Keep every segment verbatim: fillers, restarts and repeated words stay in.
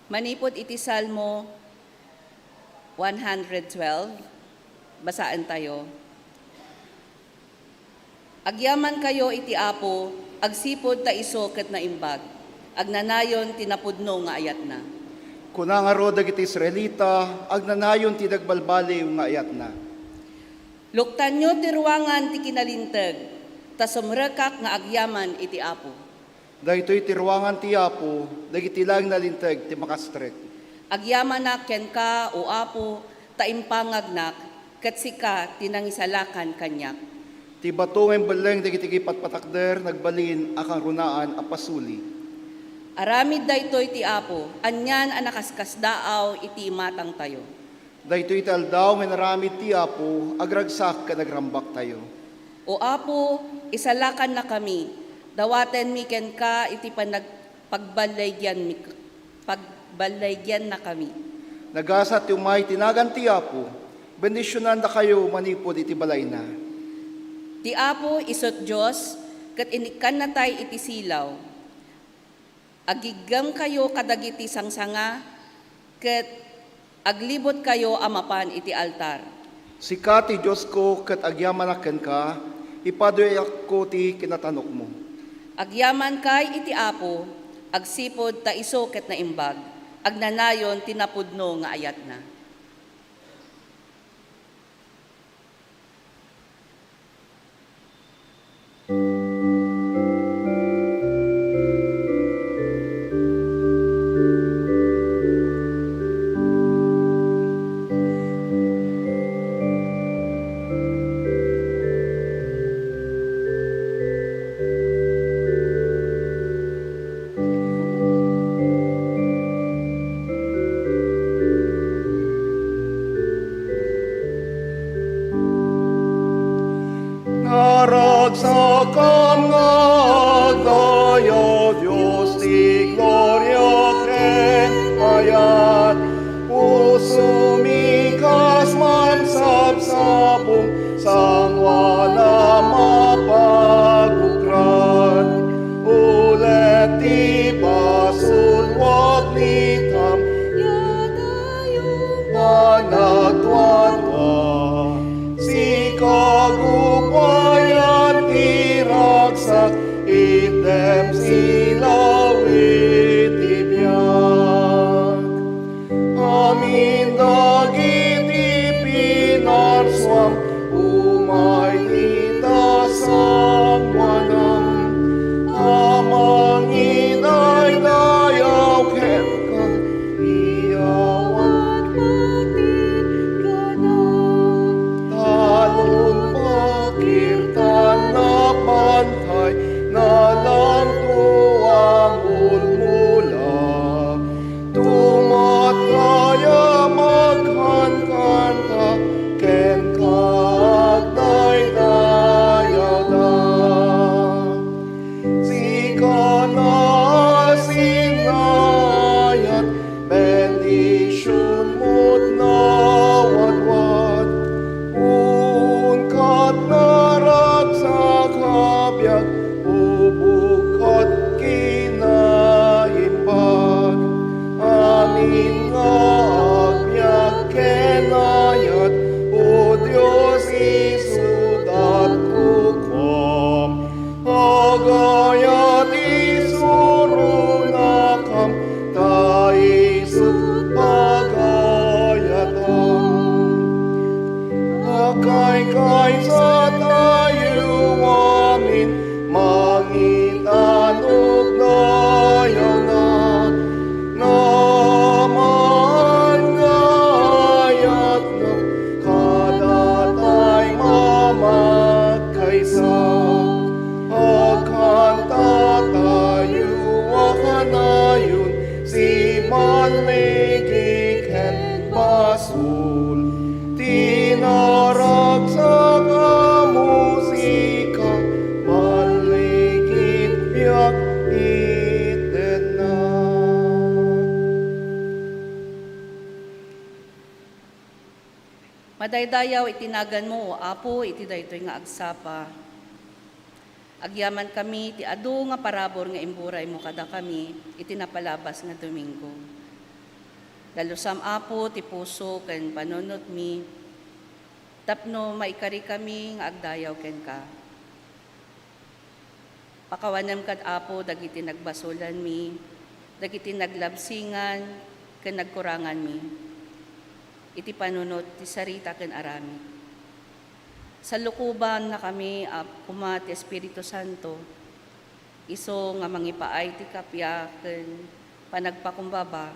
Manipud iti Salmo one hundred twelve, basaentayo. Agyamankayo iti Apo, agsipud ta isu ket naimbag, agnanayon ti napudno nga ayatna. Kuna ngarud dagiti Israelita, agnanayon ti nagbalbaliw nga ayatna. Luktanyo ti ruangan ti kinalinteg, ta sumrekak nga agyaman iti Apo. Daytoy ti ruangan ti Apo, dagiti laeng nalinteg ti makastrek. Agyamanak kenka, O Apo, ta impangagnak, ket sika ti nangisalakan kaniak. Ti bato nga imbelleng dagiti patpattakder nagbalin a kangrunaan a pasuli. Aramid daytoy ti Apo, anian a nakaskasdaaw iti imatangtayo. Daytoy ti aldaw nga inaramid ti Apo, agragsak ken agrambaktayo. O Apo, isalakannakami, dawatenmi kenka iti panag-, pagballaygianmi-, pagballaygiannakami. Nagasat ti umay ti nagan ti Apo, bendisionannakayo manipud iti balayna. Ti Apo isut' Dios, ket inikkannatay iti silaw. Agiggemkayo kadagiti sangsanga, ket aglibutkayo a mapan iti altar. Sika ti Diosko ket agyamanak kenka, ipaduyakko ti kinatanokmo. Agyamankay iti Apo, agsipud ta isu ket naimbag, agnanayon ti napudno nga ayatna. Naragsakam nga agdayaw, Dios ti gloria ken ayat. Pusomi kas mansapsapung, sanguanam a pagukran. Ulet ti basol, waglitam, yadayo panagduadua. Sika gupayan ti ragsak, itdem silaw iti biag. Amin dagiti pinarsuam, umay ti ta sanguanam, a mangidaydayaw kenka, iyawat pati gana. Talon bakir tan napantay, nalangto a mulmula. Tumatkaya magkankanta, kenka agdaydayawda. Sika nasinayat, bendision mo't nawadwad. Unkat naragsak a biag, ubok ket kinaimbag. Amin nga agbiag ken ayat, O Dios, isudat kukuam. Agayat, isurunakam, ta isut' pagayatam. Akaykaysa tayo amin, mangitanok dayawna. Naman nga ayatna, kadatay mamagkaysa. Agkanta tayo a kanayon, simalligi ken basol. Ti naragsak a musika, malligit biag itdenna. Madaydayaw iti naganmo, O Apo, iti daytoy nga agsapa. Agyamankami ti adu nga parabur nga imburaymo kadakami iti napalabas nga Domingo. Dalusam, Apo, ti puso ken panunotmi tapno maikarikami nga agdayaw kenka. Pakawanem kad, Apo, dagiti nagbasolanmi, dagiti naglabsingan ken nagkuranganmi iti panunot ti sarita ken aramid. Salukobannakami, Apo, koma ti Espiritu Santo, isu nga mangipaay ti kappia ken panagpakumbaba,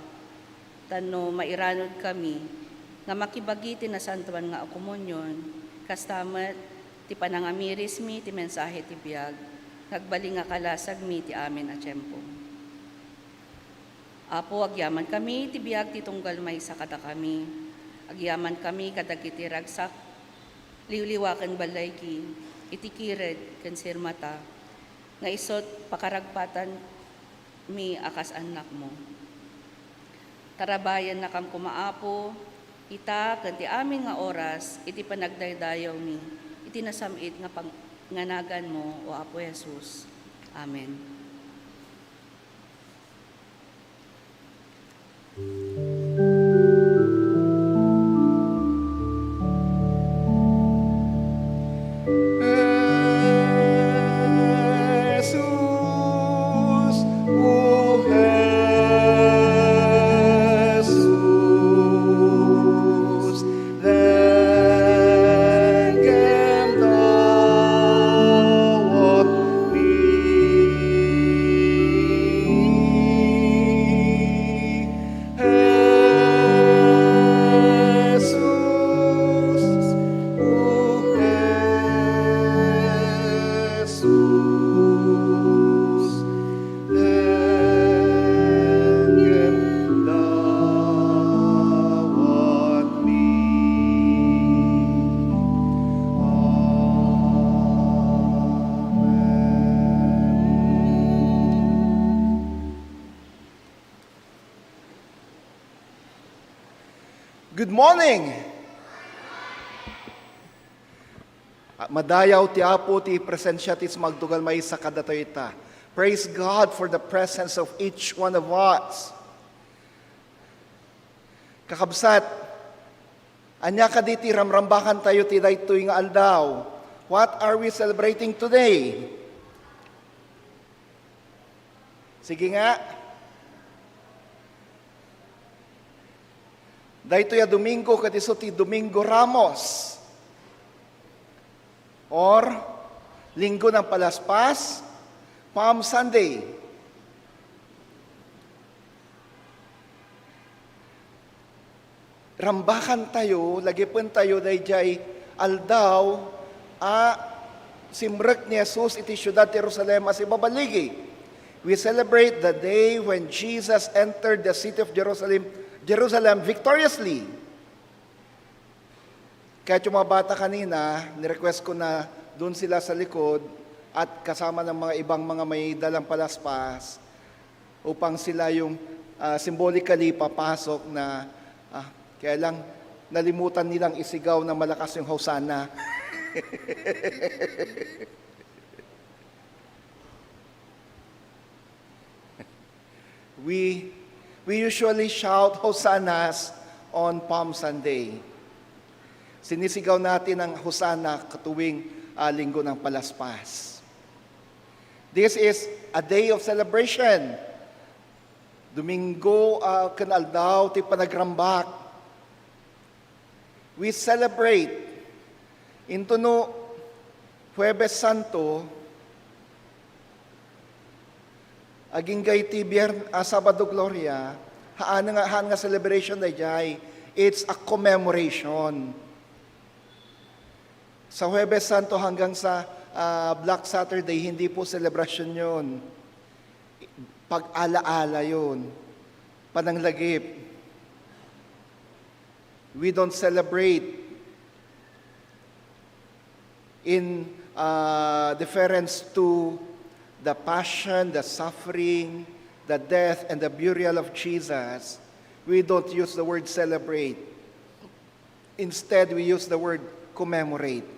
tapno mairanudkami nga makibagi ti nasantoan nga komunion, kasta met ti panangamirismi ti mensahe ti biag nga agbalin nga kalasagmi ti amin a tiempo. Apo, agyamankami ti biag ti tunggal maysa kadakami. Agyamankami kadagiti ragsak, liwliwa ken ballaygi, iti kired ken sirmata, nga isut' pakaragpatanmi a kas annakmo. Tarabayannakam koma, Apo, ita ken ti amin nga oras iti panagdaydayawmi iti nasam-it nga pang-, nga naganmo, O Apo Jesus. Amen. Jesus, O Jesus, denggen dawatmi. Jesus, O Jesus, denggen dawatmi. Amen. Good morning! Ah, madayaw ti Apo ti presensia ti sumagtugal maysa kadatayo ita. Praise God for the presence of each one of us. Kakabsat, ania kadi ti ramrambakantayo ti daytoy nga aldaw? What are we celebrating today? Sige nga. Daytoy a Domingo ket isu ti Domingo Ramos, or Linggo ng Palaspas, Palm Sunday. Rambakantayo, lagipentayo daydiay aldaw a simrek ni Jesus iti siudad ti Jerusalem a sibabaligi. We celebrate the day when Jesus entered the city of Jerusalem, Jerusalem victoriously. Kaya yung mga bata kanina, ni-request ko na doon sila sa likod at kasama ng mga ibang mga may dalang palaspas upang sila yung, ah, symbolically papasok na, ah, kaya lang nalimutan nilang isigaw na malakas yung Hosanna. We, we usually shout Hosannas on Palm Sunday. Sinisigaw natin ang Hosanna katuwing, ah, Linggo ng Palaspas. This is a day of celebration. Domingo, ah, ken aldaw ti panagrambak. We celebrate. Intono Huwebes Santo, agingga iti Bier-, ah, Sabado Gloria, haan nga, haan nga celebration daydiay. It's a commemoration. Sa Huwebes Santo hanggang sa, ah, Black Saturday, hindi po selebrasyon yun. Pag-alaala yun. Pananglagip. We don't celebrate in, uh, deference to the passion, the suffering, the death, and the burial of Jesus. We don't use the word celebrate. Instead, we use the word commemorate.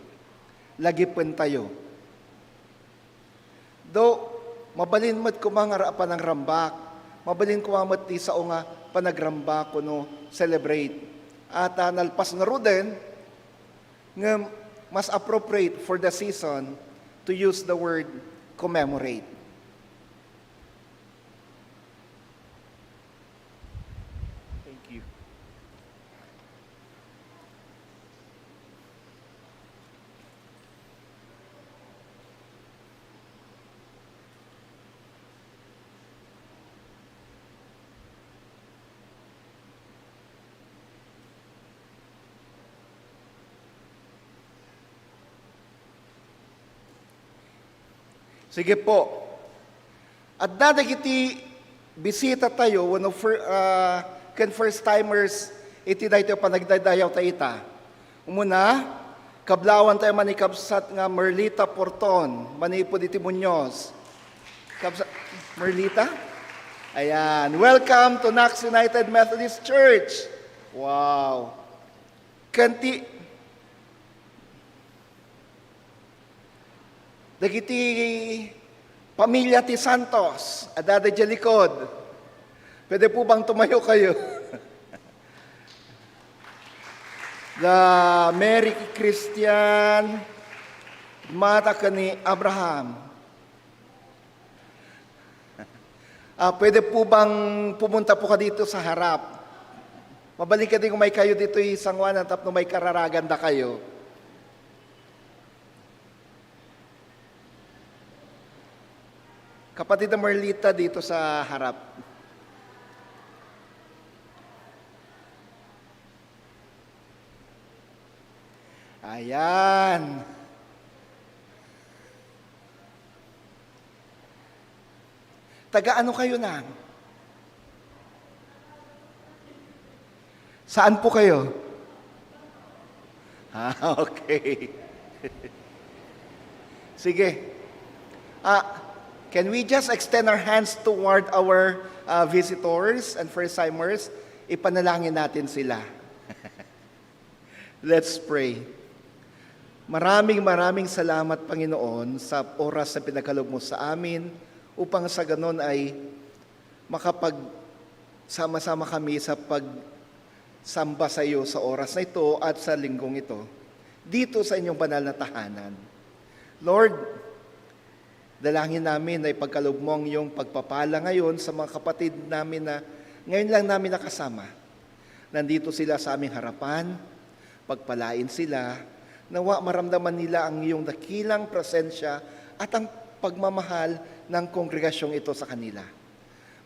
Lagipentayo. Though, mabalin met koma nga ra-, panangrambak, mabalin koma met ti sao nga, panagramba kuno celebrate. At, ah, nalpas ngaruden, ngem mas appropriate for the season to use the word commemorate. Thank you. Sige po. Adda dagiti bisita tayo, wenno fir-, ah, ken first timers iti daytoy panagdaydayaw ta ita. Umuna, kablawan tayo man ni Kabsat nga Merlita Porton, manipud iti Muñoz. Kabsat Merlita? Ayan. Welcome to Knox United Methodist Church. Wow. Ken ti, dagiti pamilya ti Santos, adda daydiay likod. Pwede po bang tumayo kayo? The Merry Christian, Mata ken ni Abraham. Ah, pwede po bang pumunta po ka dito sa harap? Mabalin kadi nga umay kayo ditoy sangoanan tapno maikararagan da kayo. Kapatid na Merlita dito sa harap. Ayan. Taga ano kayo, Nang? Saan po kayo? Ah, okay. Sige. Ah, can we just extend our hands toward our, ah, visitors and first-timers? Ipanalangin natin sila. Let's pray. Maraming, maraming salamat, Panginoon, sa oras na pinagkaloob mo sa amin upang sa ganon ay makapagsama-sama kami sa pagsamba sa iyo sa oras na ito at sa linggong ito, dito sa inyong banal na tahanan. Lord, dalangin namin na ipagkaloob mo ang iyong pagpapala ngayon sa mga kapatid namin na ngayon lang namin nakasama. Nandito sila sa aming harapan, pagpalain sila, nawa maramdaman nila ang iyong dakilang presensya at ang pagmamahal ng kongregasyong ito sa kanila.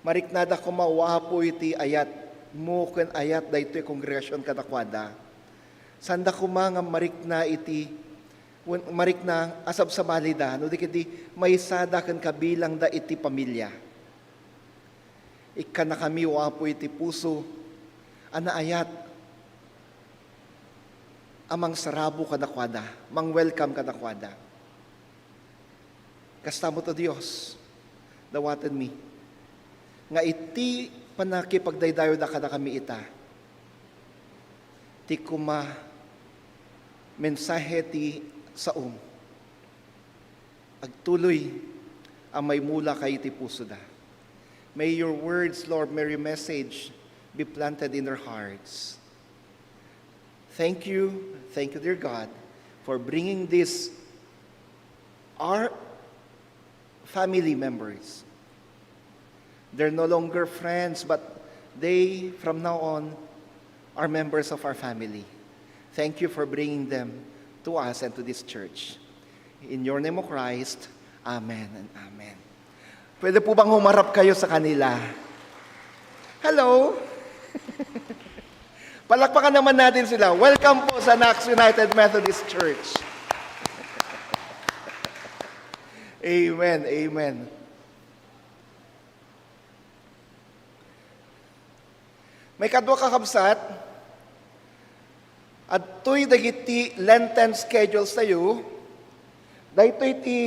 Mariknada koma, O Apo, iti ayat mo ken ayat daytoy kongregasyon kadakuada. Sanda koma nga marikna iti, wen-, marikna a sabsabalida, no di ketdi maisada ken kabilangda iti pamilya. Ikkannakami, O Apo, iti puso a naayat a mangsarabo kadakuada, mang-welcome kadakuada. Kasta met, O Dios, dawatenmi nga iti pannakipagdaydayoda kadakami ita, ti koma mensahe ti saom agtuloy a maimula kay iti pusoda. May your words, Lord, may your message be planted in their hearts. Thank you, thank you, dear God, for bringing this, our family members. They're no longer friends, but they, from now on, are members of our family. Thank you for bringing them to us and to this church. In your name, O Christ, amen and amen. Pwede po bang humarap kayo sa kanila? Hello! Palakpakan naman natin sila. Welcome po sa Knox United Methodist Church. Amen, amen. Maikadua, kakabsat, adtoy dagiti Lenten schedules tayo. Daytoy ti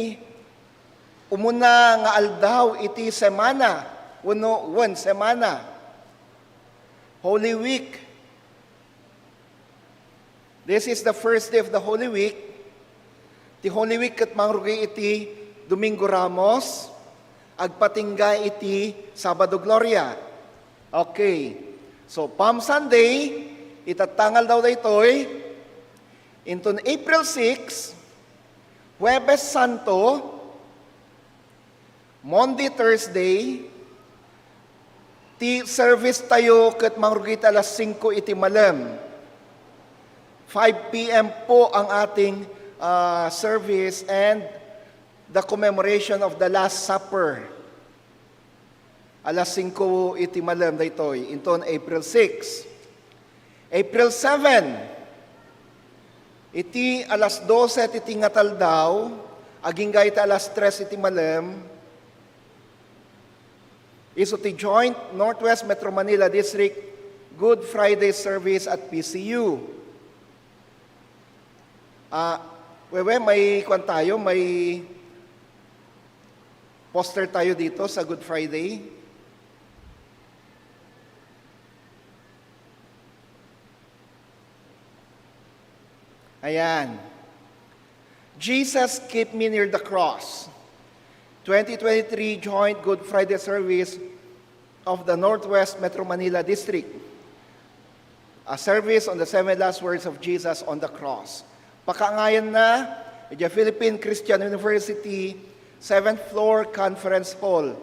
umuna nga aldaw iti semana, wenno wen semana. Holy Week. This is the first day of the Holy Week. Ti Holy Week ket mangrugi iti Domingo Ramos, agpatingga iti Sabado Gloria. Okay. So, Palm Sunday, itatta nga aldaw daytoy, inton April six, Huwebes Santo, Maundy, Thursday, ti service tayo ket mangrugi ti alas singko iti malem. Five p m po ang ating, ah, service and the commemoration of the Last Supper. Alas singko iti malem daytoy, inton April six. April seven, iti alas dose ti tingataldaw, agingga iti alas tres iti malem, isu ti Joint Northwest Metro Manila District Good Friday Service at P C U. Ah, Wewe, may kwan tayo, may poster tayo dito sa Good Friday. Ayan. Jesus, Keep Me Near the Cross. Twenty twenty-three Joint Good Friday Service of the Northwest Metro Manila District. A service on the seven last words of Jesus on the cross. Pakaangayan na, idiay Philippine Christian University, seventh floor conference hall.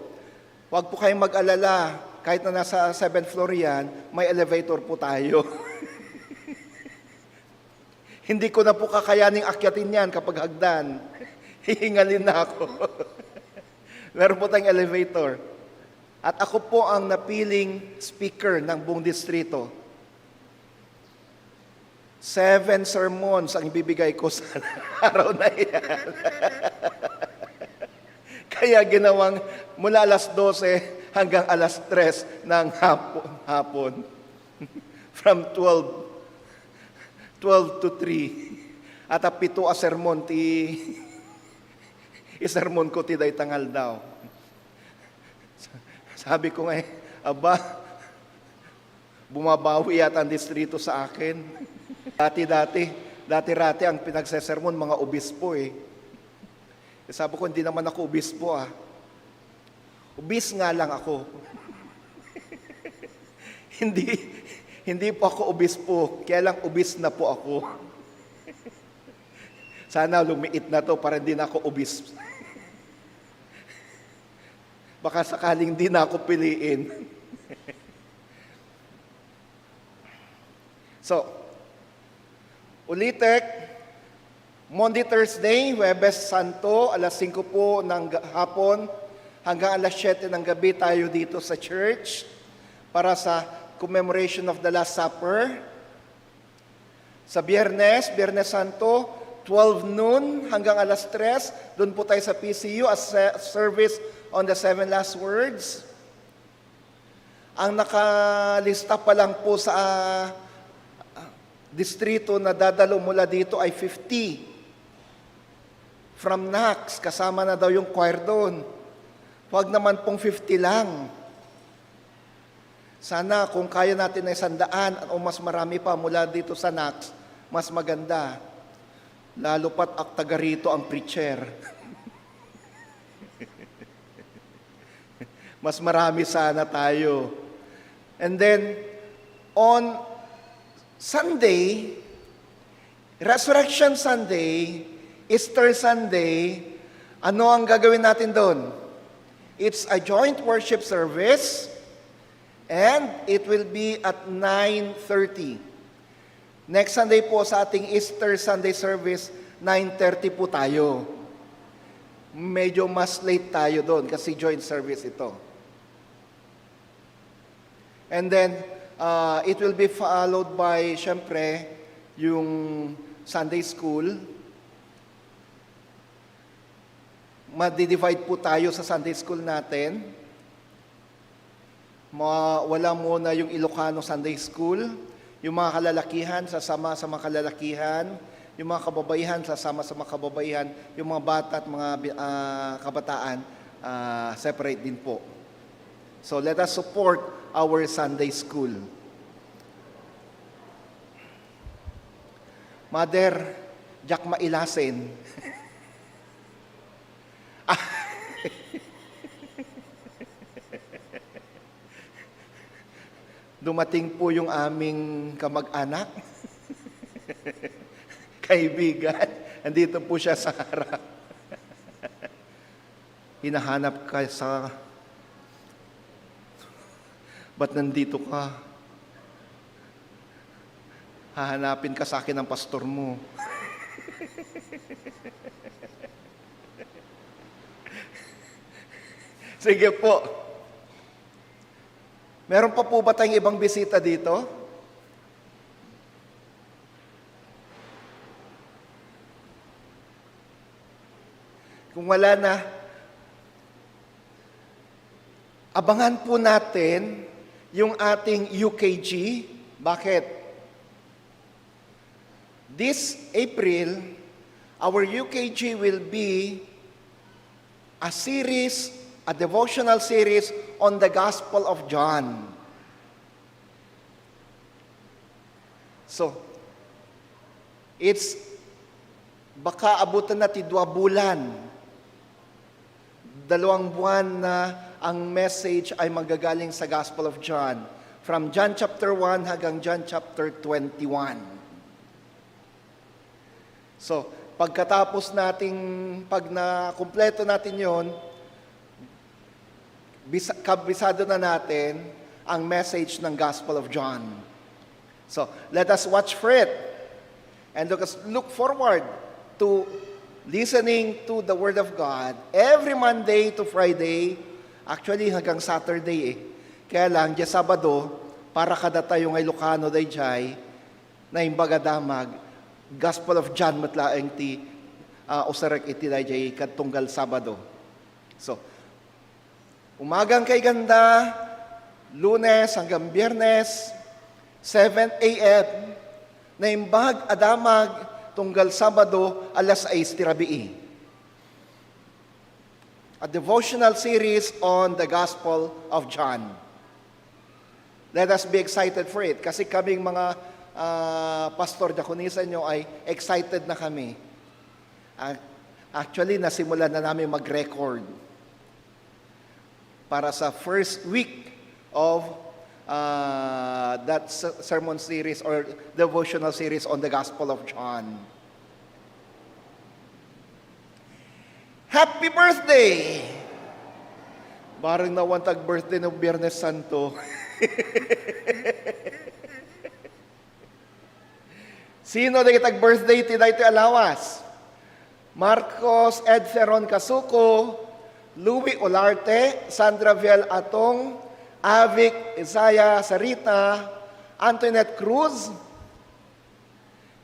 Huwag po kayong mag-alala, kahit na nasa seventh floor yan, may elevator po tayo. Hindi ko na po kakayaning akyatin yan kapag hagdan. Hihingalin na ako. Meron po tayong elevator. At ako po ang napiling speaker ng buong distrito. Seven sermons ang ibibigay ko sa araw na iyan. Kaya ginawang mula alas dose hanggang alas tres ng hapon, hapon. From twelve, twelve to three. At a pito a sermon ti isermon ko ti dayta nga aldaw. Sabi ko nga, eh, "Aba, bumabawi yata ang distrito sa akin." Dati-dati, dati-rati ang pinagsesermon, mga obispo eh. Eh, sabi ko, "Hindi naman ako obispo ah. Obis nga lang ako." Hindi, hindi po ako obispo, kaya lang obis na po ako. Sana lumiit na to para hindi na ako obis. Baka sakaling di na ako piliin. So, ulitek, Maundy, Thursday, Huwebes Santo, alas singko po ng ga-, hapon hanggang alas siyete ng gabi tayo dito sa church para sa commemoration of the Last Supper. Sa Biyernes, Biyernes Santo, twelve noon hanggang alas tres, doon po tayo sa P C U as se-, service on the seven last words. Ang nakalista pa lang po sa, ah, distrito na dadalo mula dito ay fifty. From Nax, kasama na daw yung choir doon. Huwag naman pong fifty lang. Sana kung kaya natin na isandaan o mas marami pa mula dito sa Nax, mas maganda. Lalo pat ak taga rito ang preacher. Mas marami sana tayo. And then, on Sunday, Resurrection Sunday, Easter Sunday, ano ang gagawin natin doon? It's a joint worship service and it will be at nine thirty. Next Sunday po sa ating Easter Sunday service, nine thirty po tayo. Medyo mas late tayo doon kasi joint service ito. And then, uh, it will be followed by, syempre, yung Sunday school. Madi-divide po tayo sa Sunday school natin. Ma-, wala muna yung Ilocano Sunday school. Yung mga kalalakihan, sasama sa mga kalalakihan. Yung mga kababaihan, sasama sa mga kababaihan. Yung mga bata at mga bi-, ah, kabataan, ah, separate din po. So let us support our Sunday school. Mother, diak mailasin. Dumating po yung aming kamag-anak, kaibigan. Andito po siya sa harap. Hinahanap ka sa, ba't nandito ka? Hahanapin ka sa akin ng pastor mo. Sige po. Meron pa po ba tayong ibang bisita dito? Kung wala na, abangan po natin yung ating U K G. Bakit? This April, our U K G will be a series, a devotional series on the Gospel of John. So, it's baka abutan na ti dua bulan. Dalawang buwan na ang message ay manggagaling sa Gospel of John. From John chapter one hanggang John chapter twenty-one. So, pagkatapos nating, pag nakumpleto natin yon, bisa, kabisado na natin ang message ng Gospel of John. So, let us watch for it. And let us look forward to listening to the Word of God every Monday to Friday. Actually, hanggang Saturday eh. Kaya lang, di Sabado, para kada tayo nga Ilocano, dayjay, naimbag a damag, Gospel of John met laeng ti, ah, usarek iti dayjay kad tunggal Sabado. So, umagang kay ganda, Lunes hanggang Biyernes, seven a m, naimbag a damag tunggal Sabado, alas sais ti rabii. A devotional series on the Gospel of John. Let us be excited for it. Kasi kaming mga, ah, pastor, diakonisa nyo ay excited na kami. Ah, actually, nasimulan na namin mag-record para sa first week of, ah, that se-, sermon series or devotional series on the Gospel of John. Happy birthday! Bareng nawan tag-birthday no Biyernes Santo. Sino dagiti ag-birthday ti daytoy a lawas? Marcos Edferon Casuco, Louis Olarte, Sandra Viel Atong, Avic Isaiah Sarita, Antoinette Cruz,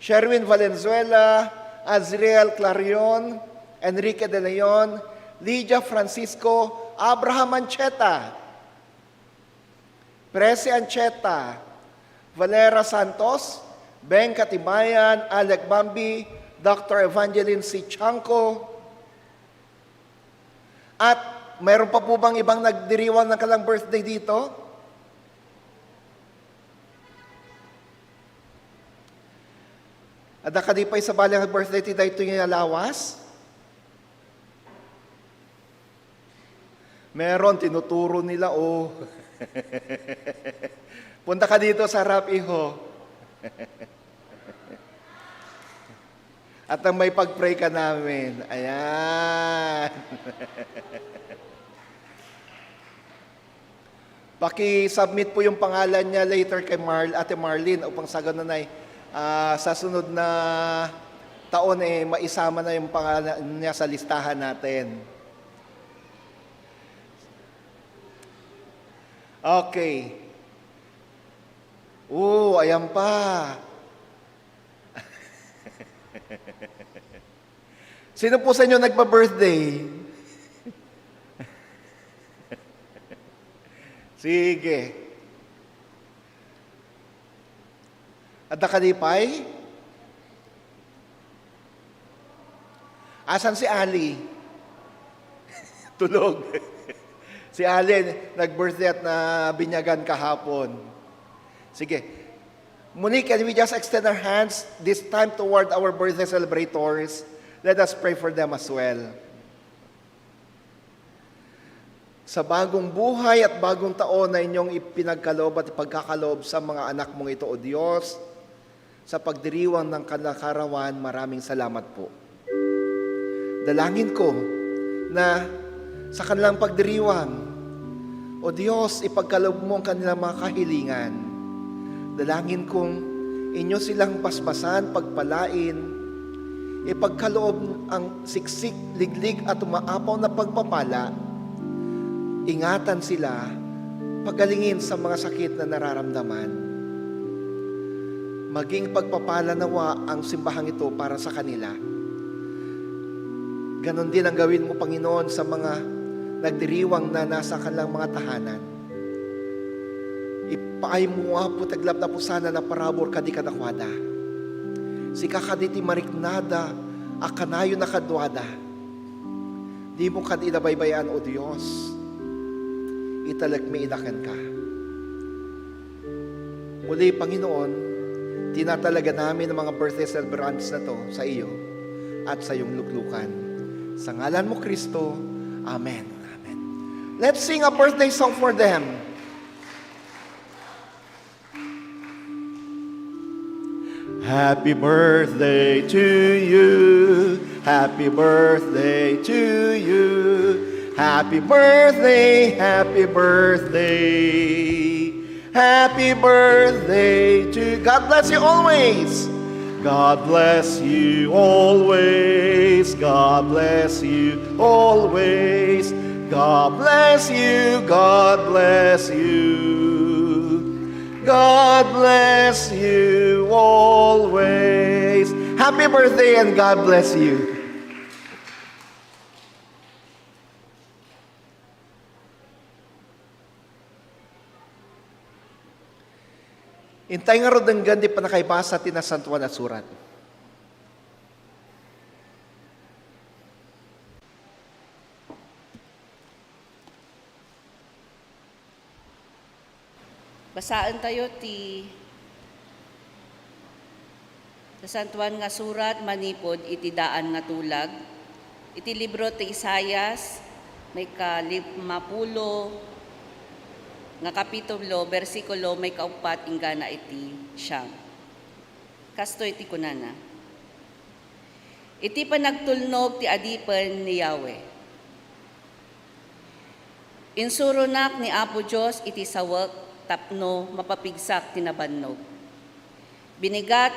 Sherwin Valenzuela, Azriel Clarion, Enrique de Leon, Lydia Francisco, Abraham Ancheta, Presi Ancheta, Valera Santos, Ben Katibayan, Alec Bambi, Doctor Evangeline C. Chanco, at mayroon pa po bang ibang nagdiriwang ng kanilang birthday dito? Adda kadi pay sabali nga birthday ti daytoy nga lawas? Meron, tinuturo nila, oh. Punta ka dito sa harap, iho. At nang may pag-pray ka namin. Ayan. Paki-submit po yung pangalan niya later kay Marl-, Ate Marlene upang sa ganun ay, ah, sa sunod na taon, eh, maisama na yung pangalan niya sa listahan natin. Okay. Oo, ayan pa. Sino po sa inyo nagpa-birthday? Sige. Adda kadi pay? Asan si Ali? Tulog. Si Ali, nag-birthday at nabinyagan kahapon. Sige. Muni, can we just extend our hands this time toward our birthday celebrators? Let us pray for them as well. Sa bagong buhay at bagong taon na inyong ipinagkaloob at ipagkakaloob sa mga anak mong ito, O Diyos, sa pagdiriwang ng kanakararawan, maraming salamat po. Dalangin ko na sa kanilang pagdiriwang, O Diyos, ipagkaloob mo ang kanilang mga kahilingan. Dalangin kong inyo silang basbasan, pagpalain, ipagkaloob ang siksik, liglig at umaapaw na pagpapala. Ingatan sila, pagalingin sa mga sakit na nararamdaman. Maging pagpapala nawa ang simbahang ito para sa kanila. Ganon din ang gawin mo, Panginoon, sa mga nagdiriwang na nasa kanilang mga tahanan. Ipaay mo, Apo, ti aglapnapusana a parabur kadi kadakuada. Sika kadi ti mariknada a kanayon a kaduada. Dimo kadi ida baybay-an, O Dios. Italekmi ida kenka. Muli, Panginoon, tinatalaga namin ang mga birthday celebrants na to sa iyo at sa iyong luklukan. Sa ngalan mo, Kristo. Amen. Amen. Let's sing a birthday song for them. Happy birthday to you. Happy birthday to you. Happy birthday, happy birthday. Happy birthday to you. God bless you always. God bless you always. God bless you always. God bless you. God bless you. God bless you always. Happy birthday and God bless you. Intay ngarud denggen ti pannakaibasa ti Nasantoan a Surat. Basaentayo ti Nasantoan nga Surat manipud iti daan nga tulag, iti libro ti Isaias, maikalimmapulo nga kapitulo, bersikulo maikauppat inggana iti siam. Kastoy ti kunana, Iti panagtulnog ti adipen ni Yahweh. Insuronak ni Apo Dios iti sawek tapno mapapigsak ti nabannog. Binigat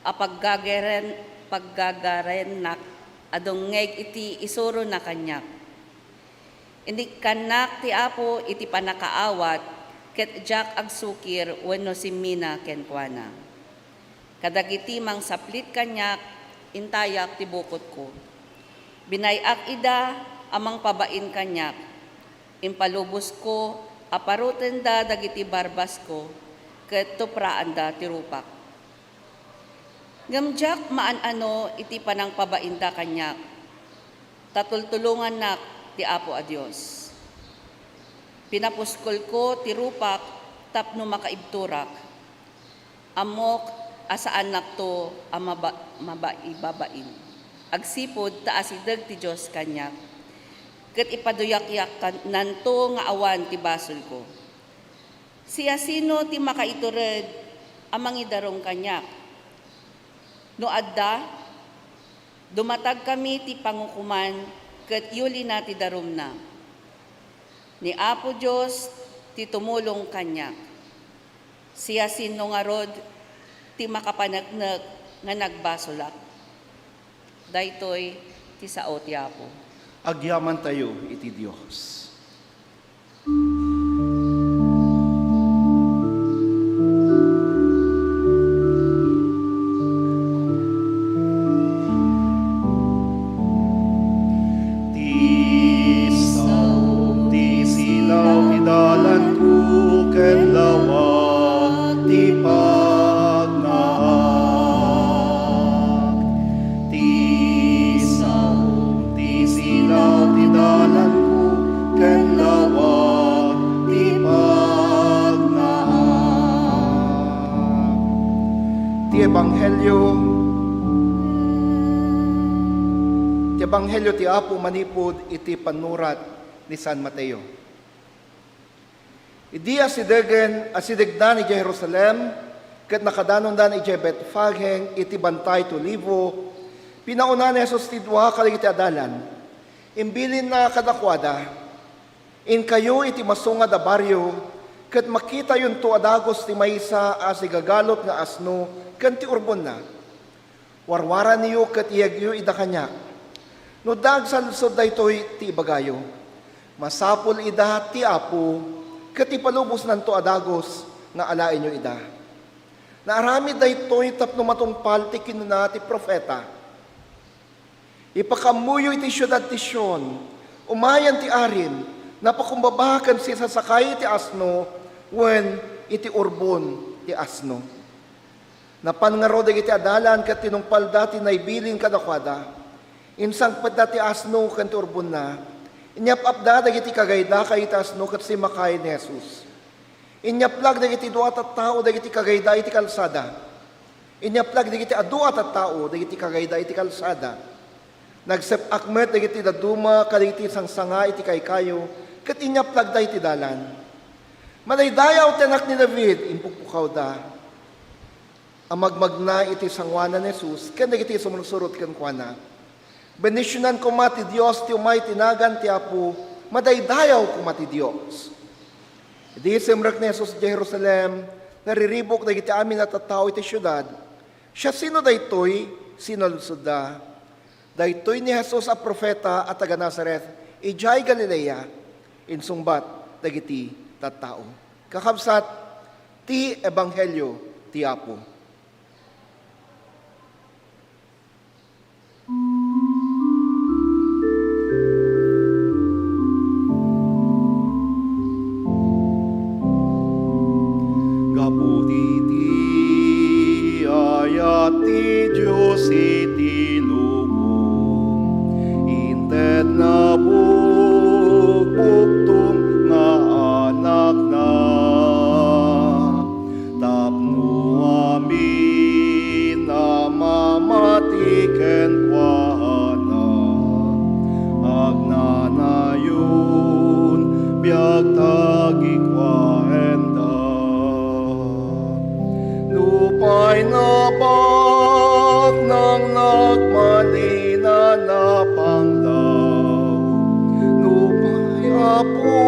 a paggagaren-, paggagarennak a dungngeg iti isurona kaniak. Inikkannak ti Apo iti pannakaawat, ket diak agsukir wenno simmina kenkuana. Kadagiti mangsaplit kaniak, intayak ti bukotko. Binay-ak ida a mangpabain kaniak. Impalubosko a parutenda dagiti barbasko, ket tupraanda ti rupak. Ngem diak maan-ano iti panangpabainda kaniak, ta tultulongannak ti Apo a Dios. Pinapuskolko ti rupak tapno makaibturak. Ammok a saannakto a maba-, mabaibabain. Agsipud ta asideg ti Dios kaniak, ket ipaduyakyaknanto nga awan ti basolko. Siasino ti makaitured a mangidarum kaniak? No adda, dumatagkami ti pangukoman ket yulina ti darumna. Ni Apo Dios ti tumulong kaniak. Siasino ngarud ti makapaneknek nga nagbasolak? Daytoy ti sao ti Apo. Agyamantayo iti Dios. Ti sao ti silaw ti dalanko ken lawag ti pagnaak. Ti sao ti silaw ti dalanko ken lawag ti pagnaak. Ti Ebanghelio, ti Ebanghelio ti Apo manipud iti pannurat ni San Mateo. Idi asidegen, asidegdan idiay Jerusalem, ket nakadanondan idiay Betfage iti Bantay ti Olivo, pinauna ni Jesus ti dua kadagiti adalan. Imbilinna kadakuada, "Inkayo iti masungad a barrio, ket makitayonto a dagus ti maysa a sigagalot nga asno ken ti urbonna. Warwaranyo ket iyegyo ida kaniak. No adda agsalsod daytoy ti ibagayo, masapul ida ti Apo, ket ipalubosnanto a dagus nga alaenyo ida." Naaramid daytoy tapno matungpal ti kinuna ti profeta, "Ipakaammoyo iti siudad ti Sion, umayan ti arim, napakumbaba ken sisasakay iti asno wen iti urbon ti asno." Napan ngarud dagiti adalan ket tinungpalda ti naibilin kadakuada. Insangpetda ti asno ken ti urbonna. Inyap-apda dagiti kagayda kadagiti asno ket simmakay ni Jesus. Inyaplag dagiti dua a tattao dagiti kagayda iti kalsada. Inyaplag dagiti adu a tattao dagiti kagayda iti kalsada. Nagsep-ak met dagiti dadduma kadagiti sangsanga iti kaykayo, ket inyaplagda iti dalan. "Madaydayaw ti Anak ni David," impukpukawda a magmagna iti sangoanan ni Jesus ken dagiti sumursurot kenkuana. "Bendisionnan koma ti Dios ti umay ti nagan ti Apo, madaydayaw koma ti Dios." Idi simrek ni Jesus idiay Jerusalem, nariribuk dagiti amin a tattao iti siudad. "Siasino daytoy?" sinaludsodda. "Daytoy ni Jesus a profeta a taga-Nazaret, idiay Galilea," insungbat dagiti tattao. Kakabsat, ti ebanghelio ti Apo. Gapu iti ayat ti Dios iti lubong, intedna bugbugtong nga Anakna. Tapno amin a mamati kenkuana, agnanayon biag ta agikuaenda. Nupay nabaknang nagmalin a napanglaw, nupay Apo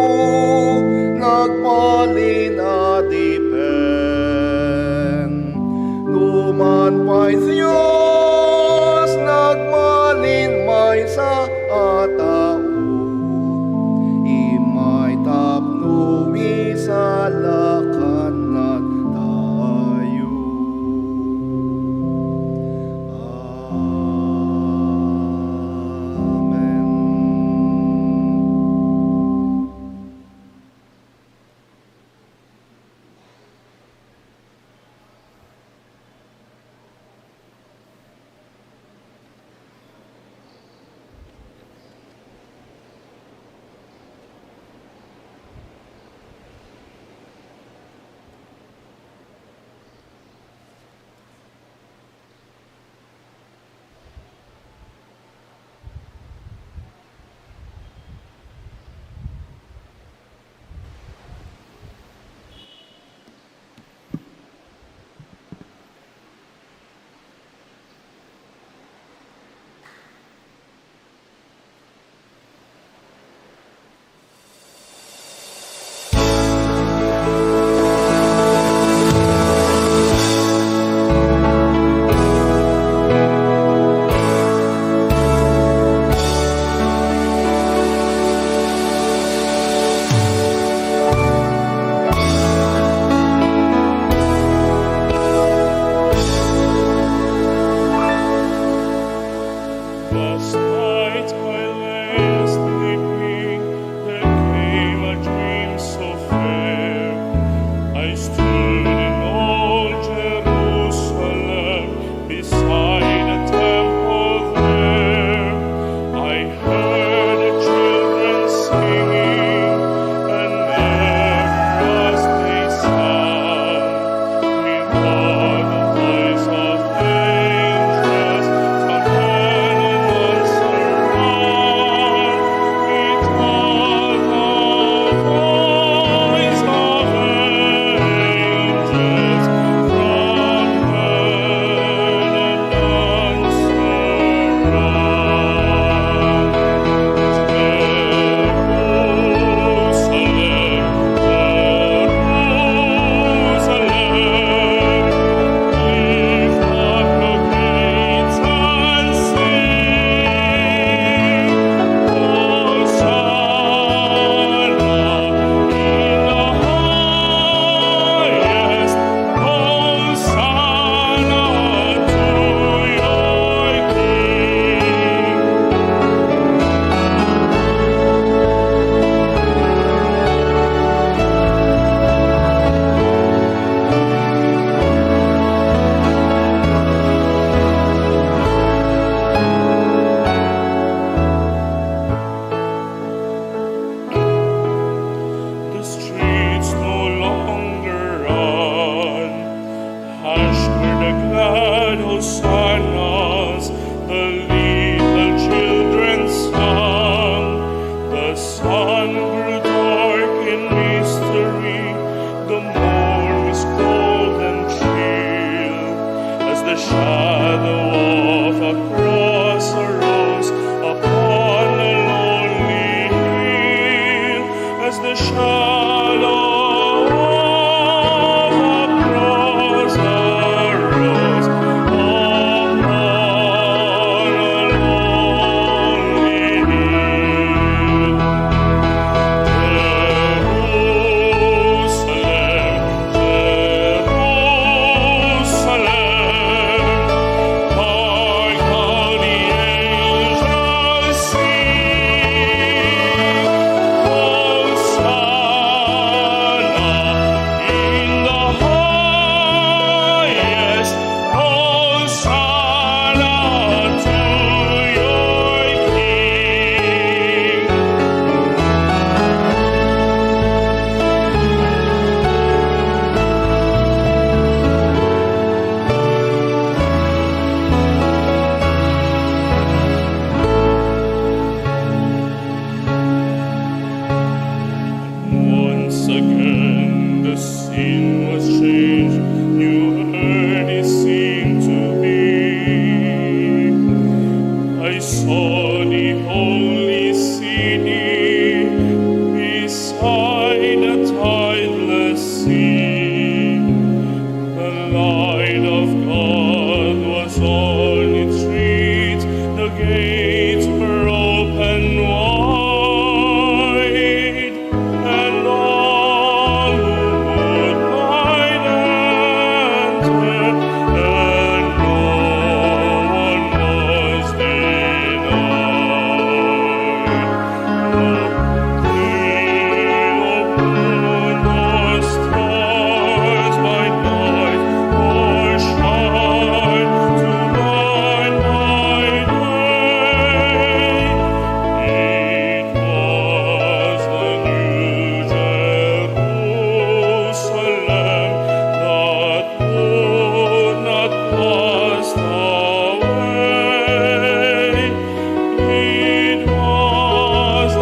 nagbalin a dipen, numan pay Dios nagmalin maysa a tao, immay tapno isalakannatayo. Amen. Glad hosannas, the little children sang. The sun grew dark in mystery, the morn was cold and chill, as the shadow of a cross arose upon a lonely hill, as the shadow of a cross arose upon a lonely hill. Jerusalem, Jerusalem, like how the angels sing, Hosanna in the highest, Hosanna to your King. Once again the scene was changed. New earth it seemed to be. I saw the holy city beside a tideless sea. The light of God was on its streets. The gates were open wide, and all who would might enter, and no one was denied. It was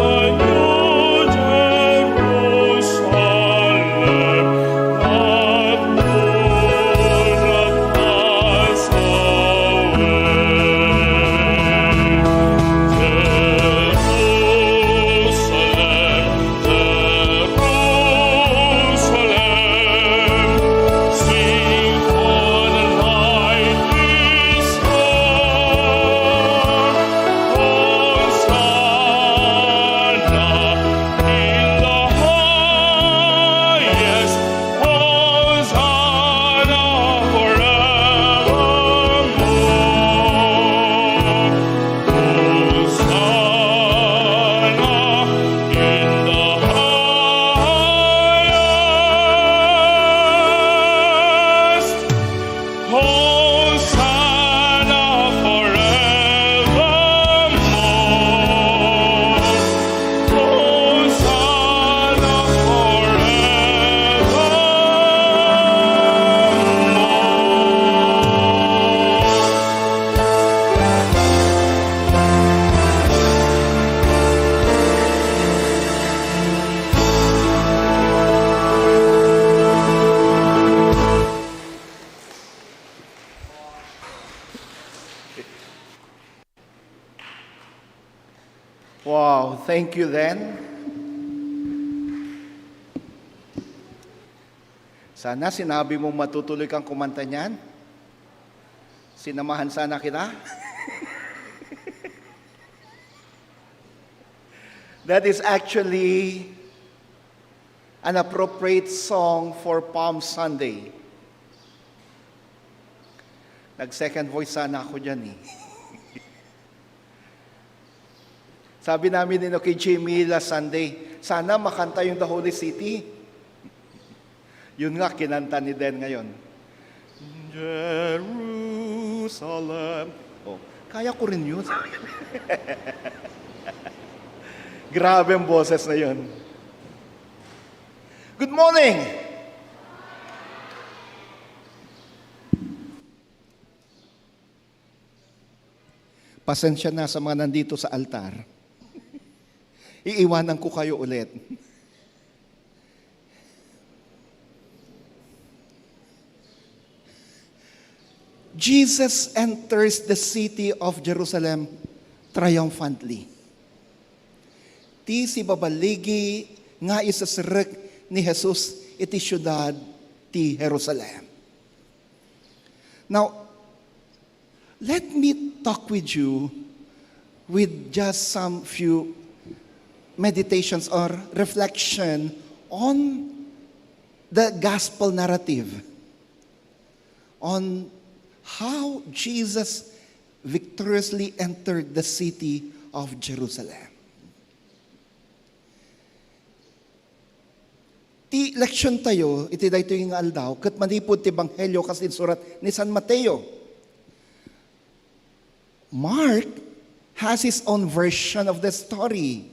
a new Jerusalem that could not pass away. Jerusalem, Jerusalem, sing, for the light is come. Hosanna in the highest, Hosanna forevermore. Hosanna in the highest. Hosanna forevermore. Hosanna forevermore. Wow, thank you, Len. Sana sinabi mong matutuloy kang kumanta niyan. Sinamahan sana kita. That is actually an appropriate song for Palm Sunday. Nag-second voice sana ako dyan eh. Sabi namin ni, no, kay Jimmy last Sunday, "Sana makanta yung The Holy City." Yun nga, kinanta ni Den ngayon. Jerusalem. Oh, kaya ko rin yun. Grabe ang boses na yun. Good morning! Pasensya na sa mga nandito sa altar. Iiwanan ko kayo ulit. Jesus enters the city of Jerusalem triumphantly. Ti sibabaligi nga iseserrek ni Jesus iti siudad ti Jerusalem. Now, let me talk with you with just some few meditations or reflection on the gospel narrative, on how Jesus victoriously entered the city of Jerusalem. Ti leksion tayo iti daytoy nga aldaw, ket manipud ti Ebanghelio kas insurat ni San Mateo. Mark has his own version of the story.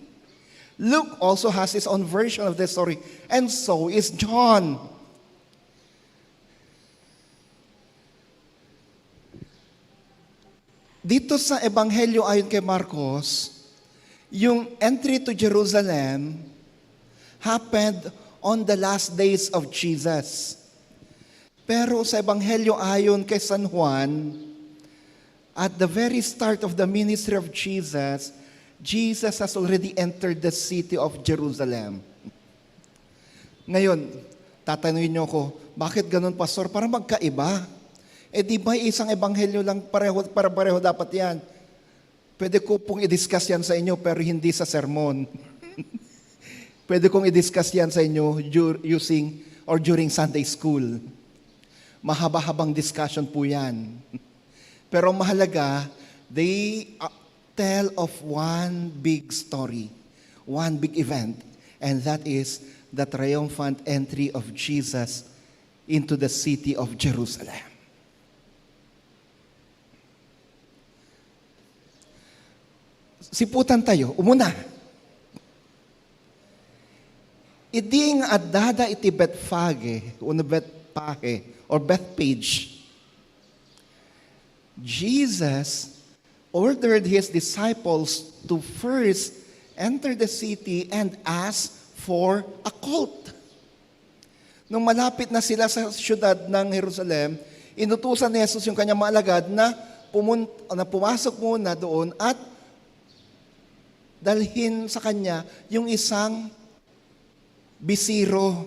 Luke also has his own version of the story. And so is John. Dito sa Ebanghelyo ayon kay Marcos, yung entry to Jerusalem happened on the last days of Jesus. Pero sa Ebanghelyo ayon kay San Juan, at the very start of the ministry of Jesus, Jesus has already entered the city of Jerusalem. Ngayon, tatanungin niyo ako, "Bakit ganun, Pastor? Para magkaiba. Eh, di ba isang ebanghelyo lang, pareho, para pareho dapat yan?" Pwede ko pong i-discuss yan sa inyo, pero hindi sa sermon. Pwede kong i-discuss yan sa inyo dur-, using or during Sunday school. Mahaba-habang discussion po yan. Pero mahalaga, they, uh, tell of one big story, one big event, and that is the triumphant entry of Jesus into the city of Jerusalem. Siputan tayo. Umuna, idi nga addada iti Bethphage, wenno Bethphage, or Bethphage, Jesus ordered his disciples to first enter the city and ask for a colt. Nung malapit na sila sa siyudad ng Jerusalem, inutusan ni Jesus yung kanyang mga alagad na pumun-, na pumasok muna doon at dalhin sa kanya yung isang bisiro.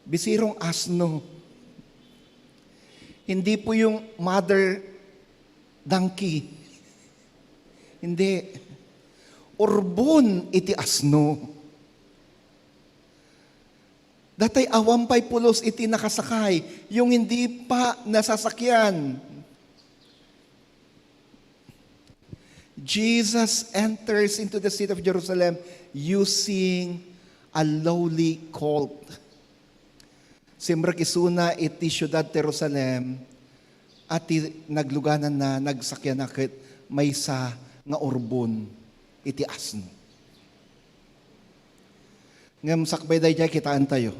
Bisirong asno. Hindi po yung mother donkey. Hindi. Urbon iti asno. Datay awan pay pulos iti nakasakay, yung hindi pa nasasakyan. Jesus enters into the city of Jerusalem using a lowly colt. Simrek isuna iti siudad ti Jerusalem, a ti naglugananna, nagsakyanna ket maysa nga urbon iti asno. Ngem sakbay daydiay, kitaentayo.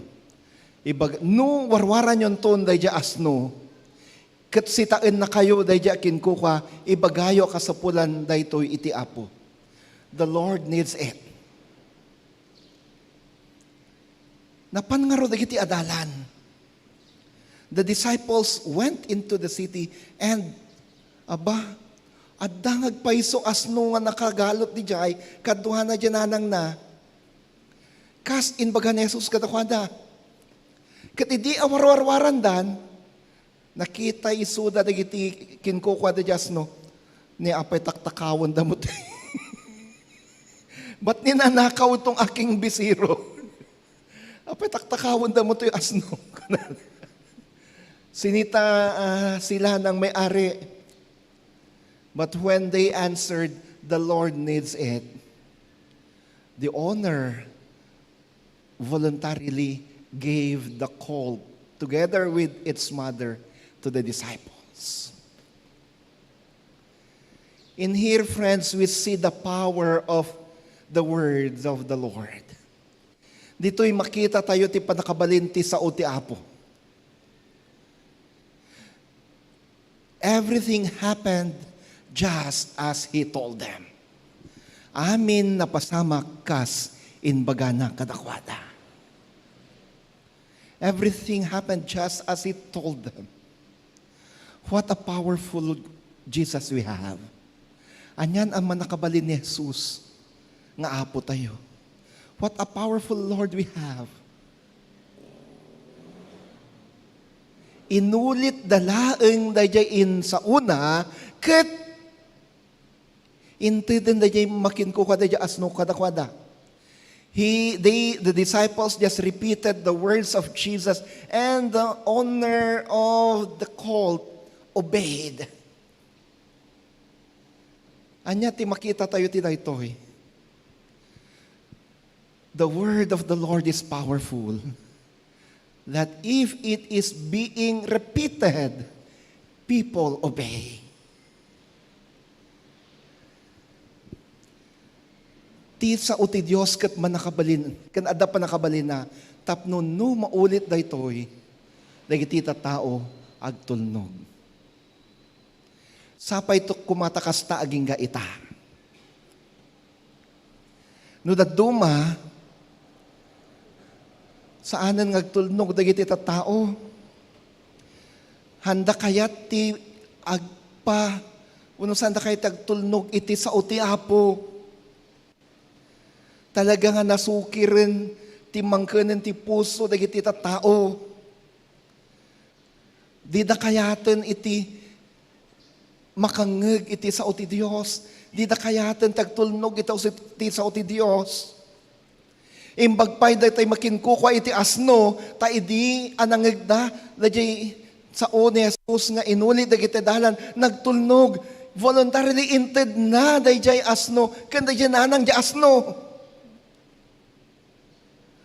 Ibag-, no warwaranyonton daydiay asno, ket sitaennakayo daydiay a kinkukua, ibagayo a kasapulan daytoy iti Apo. The Lord needs it. Napan ngarud dagiti adalan. The disciples went into the city and, aba, adda nga agpayso asno nga nakagalot didiay, kaduana diay nanangna. Kas imbaga ni Jesus kadakuada. Ket idi awarwarwarandan, nakita isuda dagiti kinkukua daydiay asno, ni apay taktakawenda met. Bat ninanakaw itong aking bisiro. Apay taktakawenda met toy asno. Sinita, ah, sila ng may-ari. But when they answered, "The Lord needs it," the owner voluntarily gave the colt together with its mother to the disciples. In here, friends, we see the power of the words of the Lord. Ditoy makita tayo ti pannakabalin ti sao ti Apo. Everything happened just as he told them. Amin napasamak kas imbagana kadakuada. Everything happened just as he told them. What a powerful Jesus we have. Anian a mannakabalin ni Jesus nga Apo tayo. What a powerful Lord we have. Inulit da laeng daydiay insaona ket inteden daydiay makinkukua daydiay asno kadakuada. He, they, the disciples just repeated the words of Jesus, and the owner of the colt obeyed. Ania ti makita tayo ti daytoy? The word of the Lord is powerful. That if it is being repeated, people obey. Ti sao ti Dios ket mannakabalin, ken adda pannakabalinna tapno no maulit daytoy, dagiti tattao agtulnog. Sapay to koma ta kasta agingga ita. No dadduma, saanen nga agtulnog dagiti tattao. Haanda kayat ti agpa-, wenno saanda kayat ti agtulnog iti sao ti Apo. Talaga nga nasukiren ti mangkenen ti puso dagiti tattao. Dida kayaten iti makangngeg iti sao ti Dios. Dida kayaten ti agtulnog iti, iti sao ti Dios. Imbag pay daytoy makinkukua iti asno, ta idi a nangngegda, daydiay sao ni Jesus nga inuli dagiti dalan, nagtulnog. Voluntarily intedna daydiay asno, ken daydiay nanang diay asno.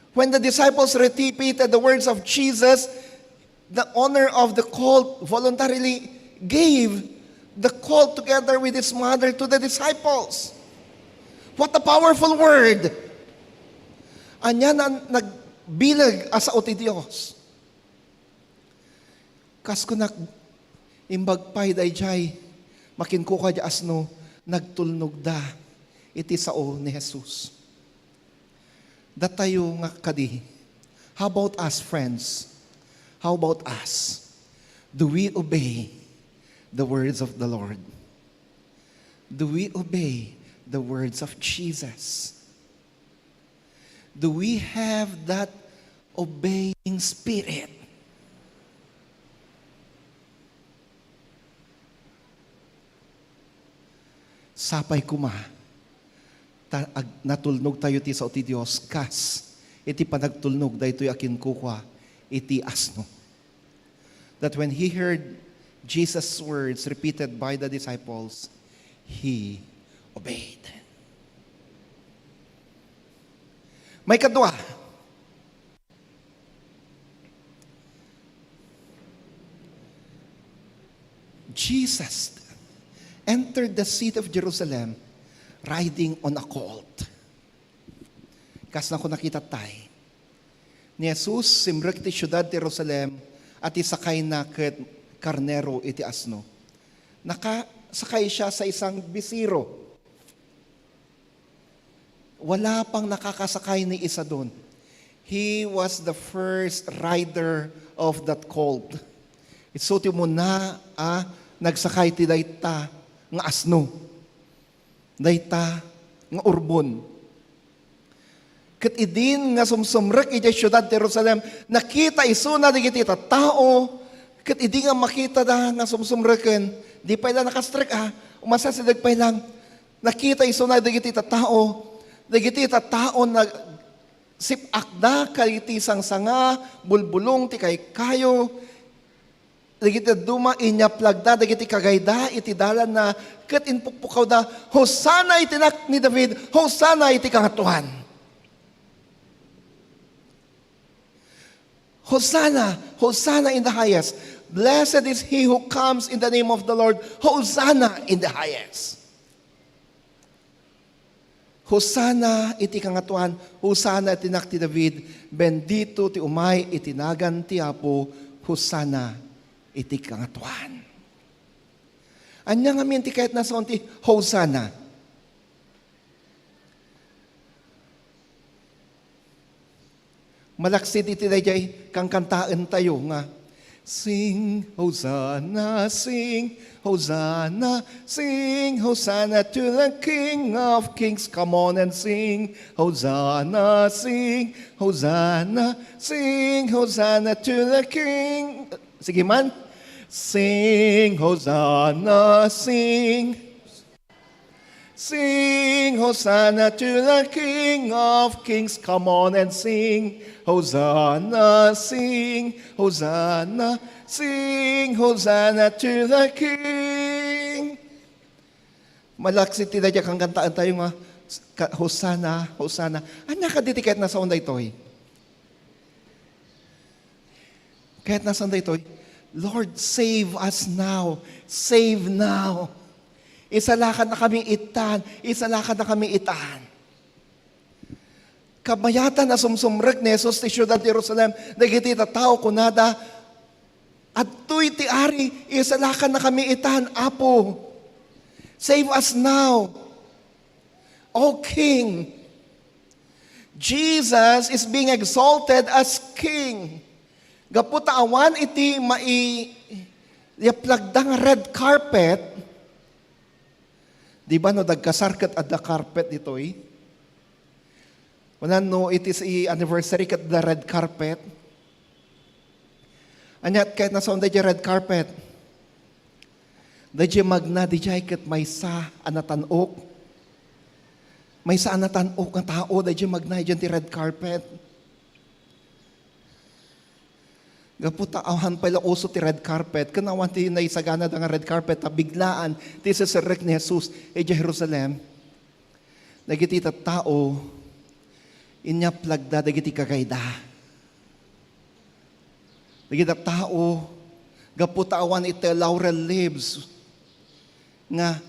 When the disciples repeated the words of Jesus, the owner of the colt voluntarily gave the colt together with his mother to the disciples. What a powerful word! Ania na nagbileg a sao ti Dios. Kas kunak, imbag pay daydiay makinkukua diay asno, nagtulnogda iti sao ni Jesus. Datayo nga kadi, how about us, friends? How about us? Do we obey the words of the Lord? Do we obey the words of Jesus? Do we have that obeying spirit? Sapay koma, ta ag-, natulnog tayo ti sao ti Dios, kas iti panagtulnog daytoy a kinkukua iti asno. That when he heard Jesus' words repeated by the disciples, he obeyed. Maikadua, Jesus entered the city of Jerusalem riding on a colt. Kas nako nakita tay, ni Jesus simrek ti siudad ti Jerusalem a ti sakayna ket karnero iti asno. Nakasakay siya sa isang bisiro. Wala pang nakakasakay ni isadun. He was the first rider of that colt. Isu ti umuna a nagsakay ti dayta nga asno. Dayta nga urbon. Ket idin nga sumsumrek idiay siudad ti Jerusalem, nakita isuna dagiti tattao, ket idi nga makitada nga sumsumreken, di pay la nakastrek a, umasideg pay lang. Nakita isuna dagiti tattao, dagiti tattao nagsip-akda kadagiti sangsanga, bulbulong ti kaykayo, dagiti dadduma, inyaplagda dagiti kagayda iti dalanna, ket impukpukawda, "Hosanna iti Anak ni David! Hosanna iti Kangatoan!" "Hosanna! Hosanna in the highest! Blessed is he who comes in the name of the Lord! Hosanna in the highest!" "Hosanna iti Kangatoan! Hosanna iti Anak ti David! Bendito ti umay iti nagan ti Apo! Hosanna iti Kangatoan!" Ania ngamin ti kayatna a sound ti Hosanna? Malaksid iti daydiay kankantaentayo nga, "Sing Hosanna, sing Hosanna, sing Hosanna to the King of Kings." Come on and sing, "Hosanna, sing Hosanna, sing Hosanna to the King." Sige man. "Sing Hosanna, sing." Sing Hosanna to the King of Kings. Come on and sing. Hosanna, sing. Hosanna, sing. Hosanna to the King. Malaksid ti daydiay kankantaentayo nga, ka-, Hosanna, Hosanna. Ania kadi ti kayatna a sound daytoy? Kayatna a sound daytoy, "Lord, save us now. Save now. Isalakannakami itan. Isalakannakami itan." Kabayatan a sumsumrek ni Jesus ti siudad ti Jerusalem dagiti tattao, kunada, "Adtoy ti Ari, isalakannakami itan, Apo. Save us now, O King." Jesus is being exalted as King. Gapu ta awan iti mai-, yaplagda nga red carpet. Di ba no dagkasar ket adda carpet ditoy? Kunan no iti s-, i-, anniversary ket adda red carpet? Ania ti kayatna a sound daydiay red carpet? Daydiay magna, daydiay ket maysa a natan-ok. Maysa a natan-ok nga tao, daydiay magna idiay ti red carpet. Gapu ta awan pay la uso ti red carpet, ken awan ti naisaganada nga red carpet, ta biglaan ti siserrek ni Jesus idiay Jerusalem. Dagiti tattao, inyaplagda dagiti gagayda. Dagiti tattao, gapu ta awan iti laurel leaves nga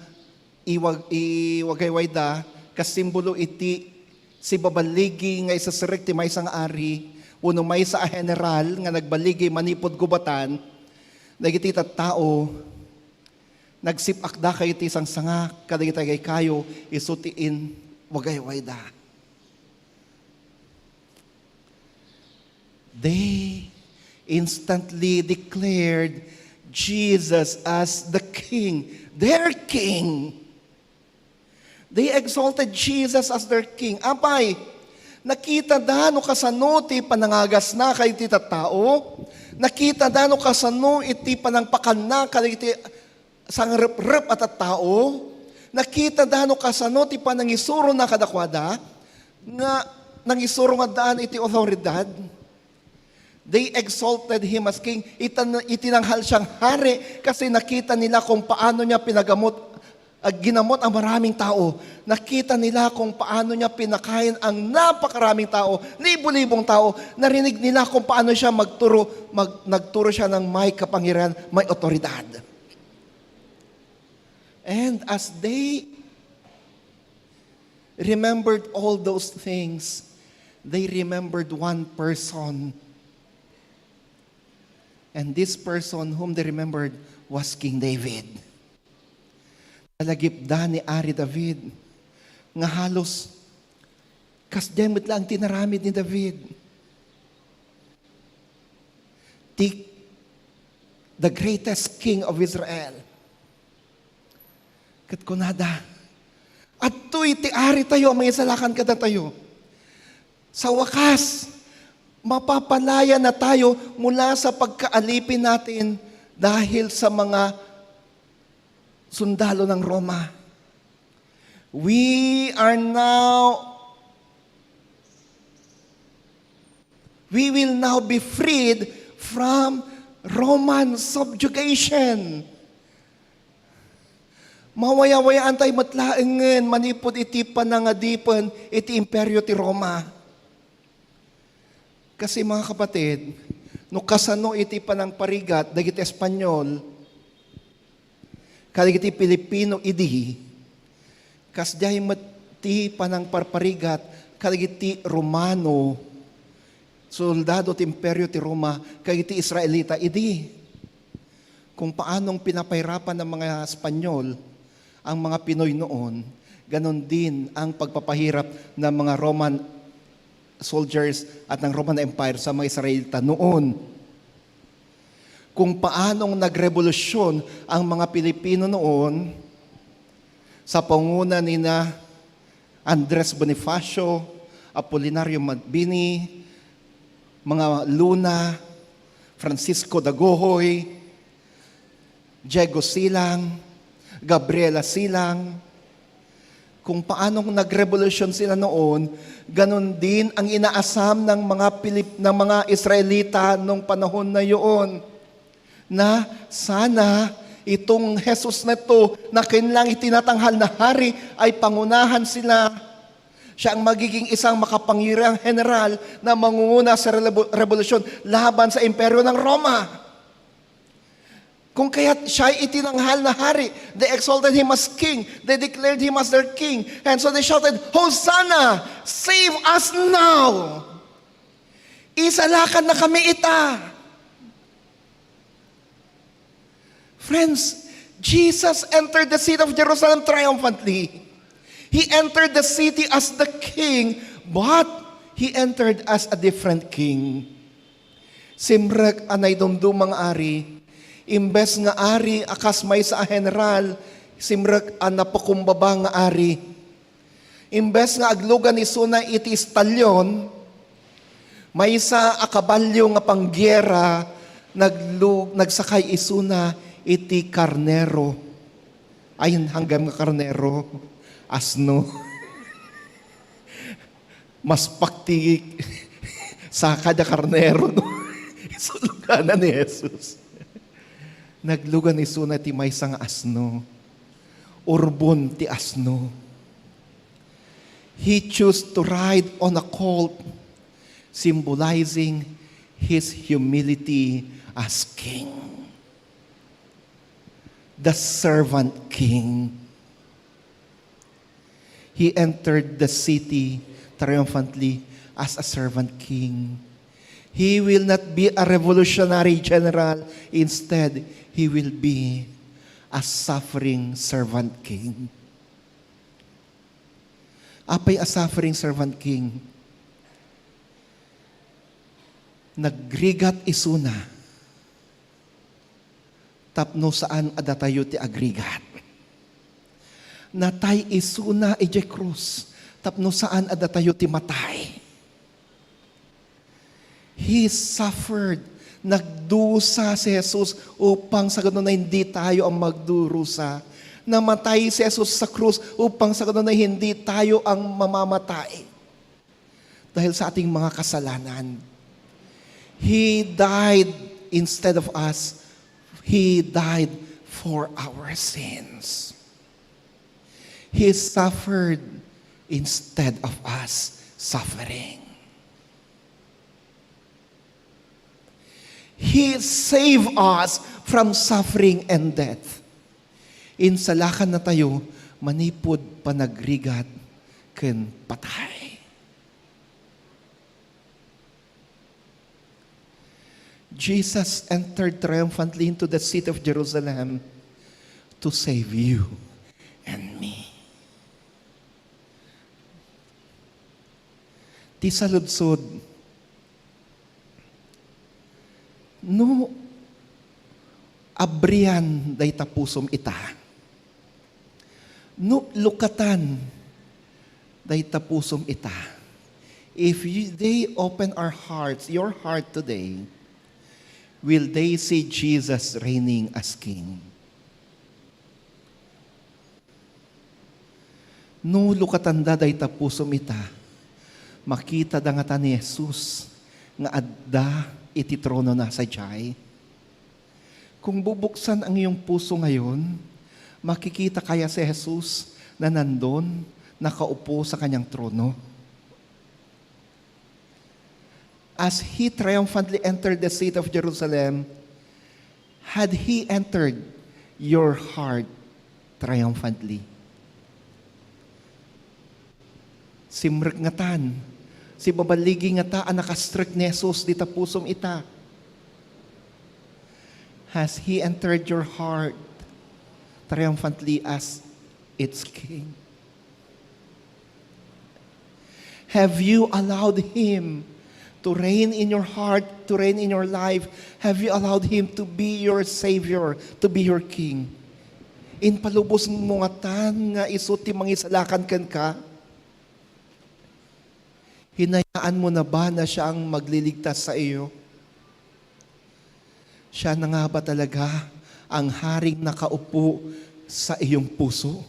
iwag-, iwagaywayda, kas simbolo iti sibaballigi nga iseserrek ti maysa nga ari, wenno maysa a general nga nagballigi manipud gubatan, dagiti tattao, nagsip-akda kadagiti sangsanga kadagiti agaykayo, isu ti inwagaywayda. They instantly declared Jesus as the King, their King. They exalted Jesus as their King. Apay, nakitada no kasano ti panangagasna kadagiti tattao? Nakitada no kasano iti panangpakanna kadagiti sangrep-rep a tattao? Nakitada no kasano ti panangisurona kadakuada nga nangisuro nga addaan iti awtoridad? They exalted him as king. Ita-, itinanghal siyang hari kasi nakita nila kung paano niya pinagamot, ah, ginamot ang maraming tao. Nakita nila kung paano niya pinakain ang napakaraming tao, libo-libong tao. Narinig nila kung paano siya magturo, mag-, nagturo siya ng may kapangyarihan, may otoridad. And as they remembered all those things, they remembered one person. And this person whom they remembered was King David. Nalagipda ni Ari David nga halos kasdiay met laeng ti inaramid ni David. Ti, the greatest king of Israel. Ket kunada, "Adtoy ti Aritayo a mangisalakan kadatayo. Sa wakas, mapapalaya na tayo mula sa pagkaalipin natin dahil sa mga sundalo ng Roma. We are now, we will now be freed from Roman subjugation." Mawayawayaan tayo met laengen manipud iti panangadipen iti Imperio ti Roma. Kasi, mga kapatid, no kasano iti panangparigat dagiti Espanyol kadagiti Pilipino idi, kasdiay met ti panangparparigat kadagiti Romano, soldado ti Imperio ti Roma, kadagiti Israelita idi. Kung paanong pinapairapan ng mga Espanyol ang mga Pinoy noon, ganon din ang pagpapahirap ng mga Roman soldiers at ng Roman Empire sa mga Israelita noon. Kung paanong nagrevolusyon ang mga Pilipino noon sa panguna ni na Andres Bonifacio, Apolinario Mabini, mga Luna, Francisco Dagohoy, Diego Silang, Gabriela Silang, kung paanong nagrevolusyon sila noon, ganun din ang inaasam ng mga Pilip-, ng mga Israelita nung panahon na iyon, na sana itong Jesus na ito na kinlang itinatanghal na hari ay pangunahan sila. Siya ang magiging isang makapangyarihang general na mangunguna sa rebo-, rebolusyon laban sa imperyo ng Roma. Kung kaya't siya ay itinanghal na hari, they exalted him as king, they declared him as their king, and so they shouted, "Hosanna! Save us now!" Isalakan na kami ita. Friends, Jesus entered the city of Jerusalem triumphantly. He entered the city as the king, but he entered as a different king. Simrek a naidumduma nga ari, imbes nga ari a kas maysa a general, simrek a napakumbaba nga ari. Imbes nga aglugan isuna iti estalyon, maysa a kabalio nga panggiera, naglu-, nagsakay isuna iti karnero. Ay, hanggam nga karnero, asno. Mas pakti saka da karnero, no? Isulugana ni Jesus. Naglugan isuna ti maysa nga asno. Urbon ti asno. He chose to ride on a colt, symbolizing his humility as king. The servant king. He entered the city triumphantly as a servant king. He will not be a revolutionary general. Instead, he will be a suffering servant king. Apay a suffering servant king? Nagrigat isuna tapno saan a datayo ti agrigat. Natay isuna idiay krus tapno saan a datayo ti matay. He suffered. Nagdusa si Jesus upang sa ganun ay hindi tayo ang magdurusa. Namatay si Jesus sa krus upang sa ganun ay hindi tayo ang mamamatay dahil sa ating mga kasalanan. He died instead of us. He died for our sins. He suffered instead of us suffering. He saved us from suffering and death. Insalakan na tayo manipud panagrigat ken patay. Jesus entered triumphantly into the city of Jerusalem to save you and me. Ti saludsod, no abrian dayta pusom ita, no lukatan dayta pusom ita, if you, they open our hearts, your heart today, will they see Jesus reigning as King? No lukatanda dayta pusom ita, makitada ngata ni Jesus nga adda iti tronona sadiay? Kung bubuksan ang iyong puso ngayon, makikita kaya si Jesus na nandun, nakaupo sa kanyang trono? As he triumphantly entered the city of Jerusalem, had he entered your heart triumphantly? Simrek ngatan, sibabaligi ngata a nakastrek ni Jesus dita pusom ita. Has He entered your heart triumphantly as its King? Have you allowed Him to reign in your heart, to reign in your life? Have you allowed Him to be your Savior, to be your King? Impalubos mo ngatan nga isu ti mangisalakan kenka? Hinayaan mo na ba na siya ang magliligtas sa iyo? Siya na nga ba talaga ang haring nakaupo sa iyong puso?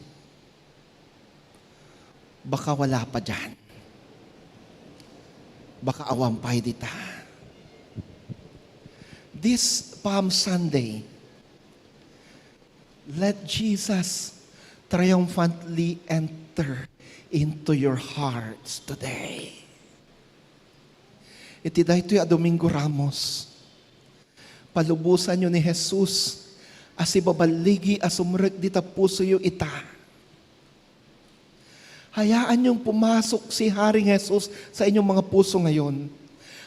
Baka wala pa diyan. Baka awan pay dita. This Palm Sunday, let Jesus triumphantly enter into your hearts today. Iti daytoy a Domingo Ramos, palubosanyo ni Jesus a sibaballigi a sumrek dita pusoyo ita. Hayaanyong pumasok si Haring Jesus sa inyong mga puso ngayon.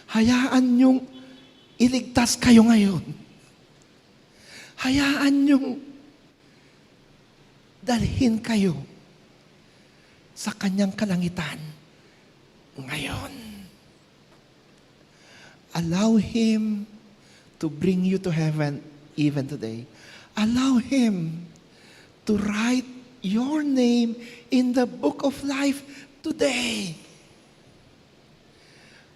Hayaanyong iligtas kayo ngayon. Hayaanyong dalhin kayo sa kanyang kalangitan ngayon. Allow Him to bring you to heaven even today. Allow Him to write your name in the book of life today.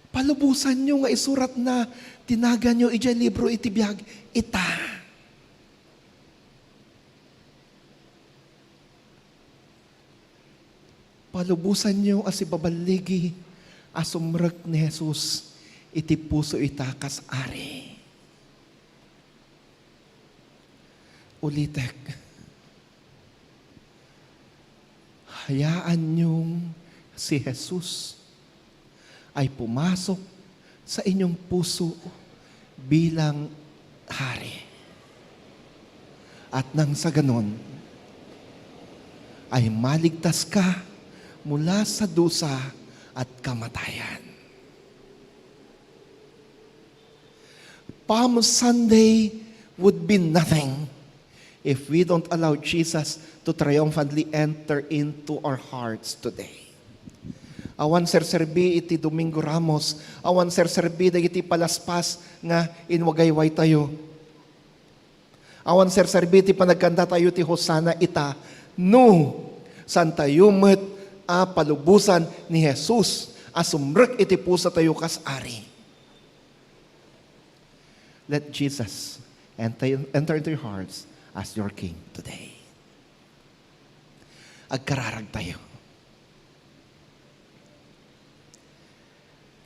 Palubosanyo nga isuratna ti naganyo idiay libro iti biag ita. Palubosanyo a sibaballigi a sumrek ni Jesus iti puso ita kas Ari. Ulitek, hayaanyong si Jesus ay pumasok sa inyong puso bilang Hari. At nang sa ganon, ay maligtas ka mula sa dusa at kamatayan. Palm Sunday would be nothing if we don't allow Jesus to triumphantly enter into our hearts today. Awan serserbi iti Domingo Ramos, awan serserbi dagiti palaspas nga inwagayway tayo. Awan serserbi ti panagkanta tayo ti Hosanna ita, no saan tayo met a palubosan ni Jesus a sumrek iti puso tayo kas Ari. Let Jesus enter, enter into your hearts as your King today. Agkararag tayo.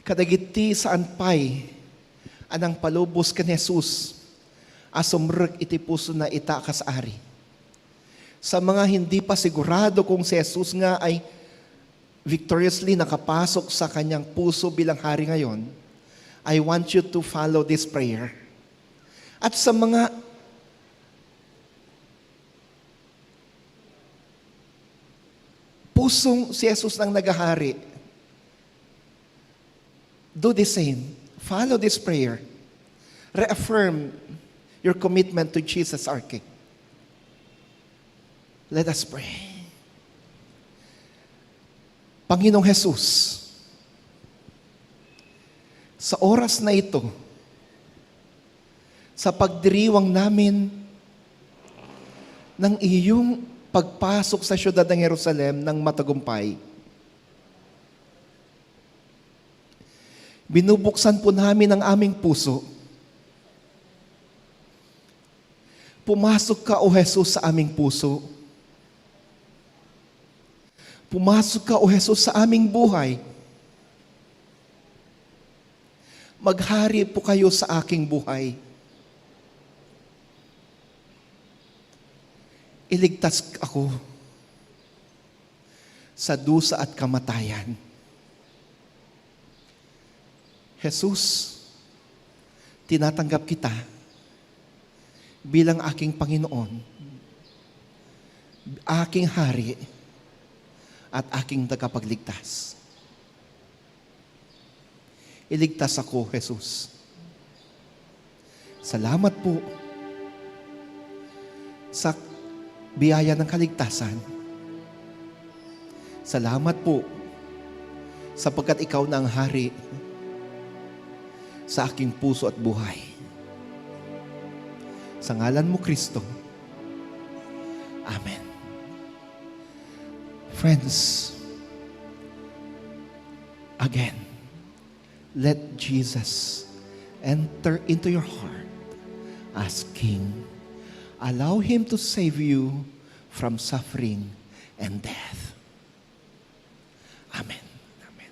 Kadagiti saan pay a nangpalubos ken Jesus a sumrek iti pusona ita kas Ari. Sa mga hindi pa sigurado kung si Jesus nga ay victoriously nakapasok sa kanyang puso bilang hari ngayon, I want you to follow this prayer. At sa mga pusong si Jesus nang nagahari, do the same. Follow this prayer. Reaffirm your commitment to Jesus our King. Let us pray. Panginoong Jesus, sa oras na ito, sa pagdiriwang namin ng iyong pagpasok sa siyudad ng Jerusalem ng matagumpay, binubuksan po namin ang aming puso. Pumasok ka, O Jesus, sa aming puso. Pumasok ka, O Jesus, sa aming buhay. Maghari po kayo sa aking buhay. Iligtas ako sa dusa at kamatayan. Jesus, tinatanggap kita bilang aking Panginoon, aking Hari, at aking Tagapagligtas. Iligtas ako, Jesus. Salamat po. Sak, biyaya ng kaligtasan. Salamat po sapagkat ikaw na ang hari sa aking puso at buhay. Sa ngalan mo, Kristo. Amen. Friends, again, let Jesus enter into your heart as King. Allow Him to save you from suffering and death. Amen. Amen.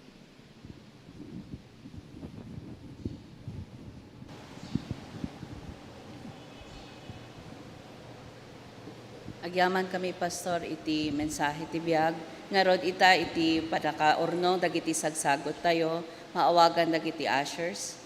Agyamankami, Pastor, iti mensahe ti biag. Ngarud ita iti pannakaurnong dagiti sagsagottayo, maawagan dagiti ushers.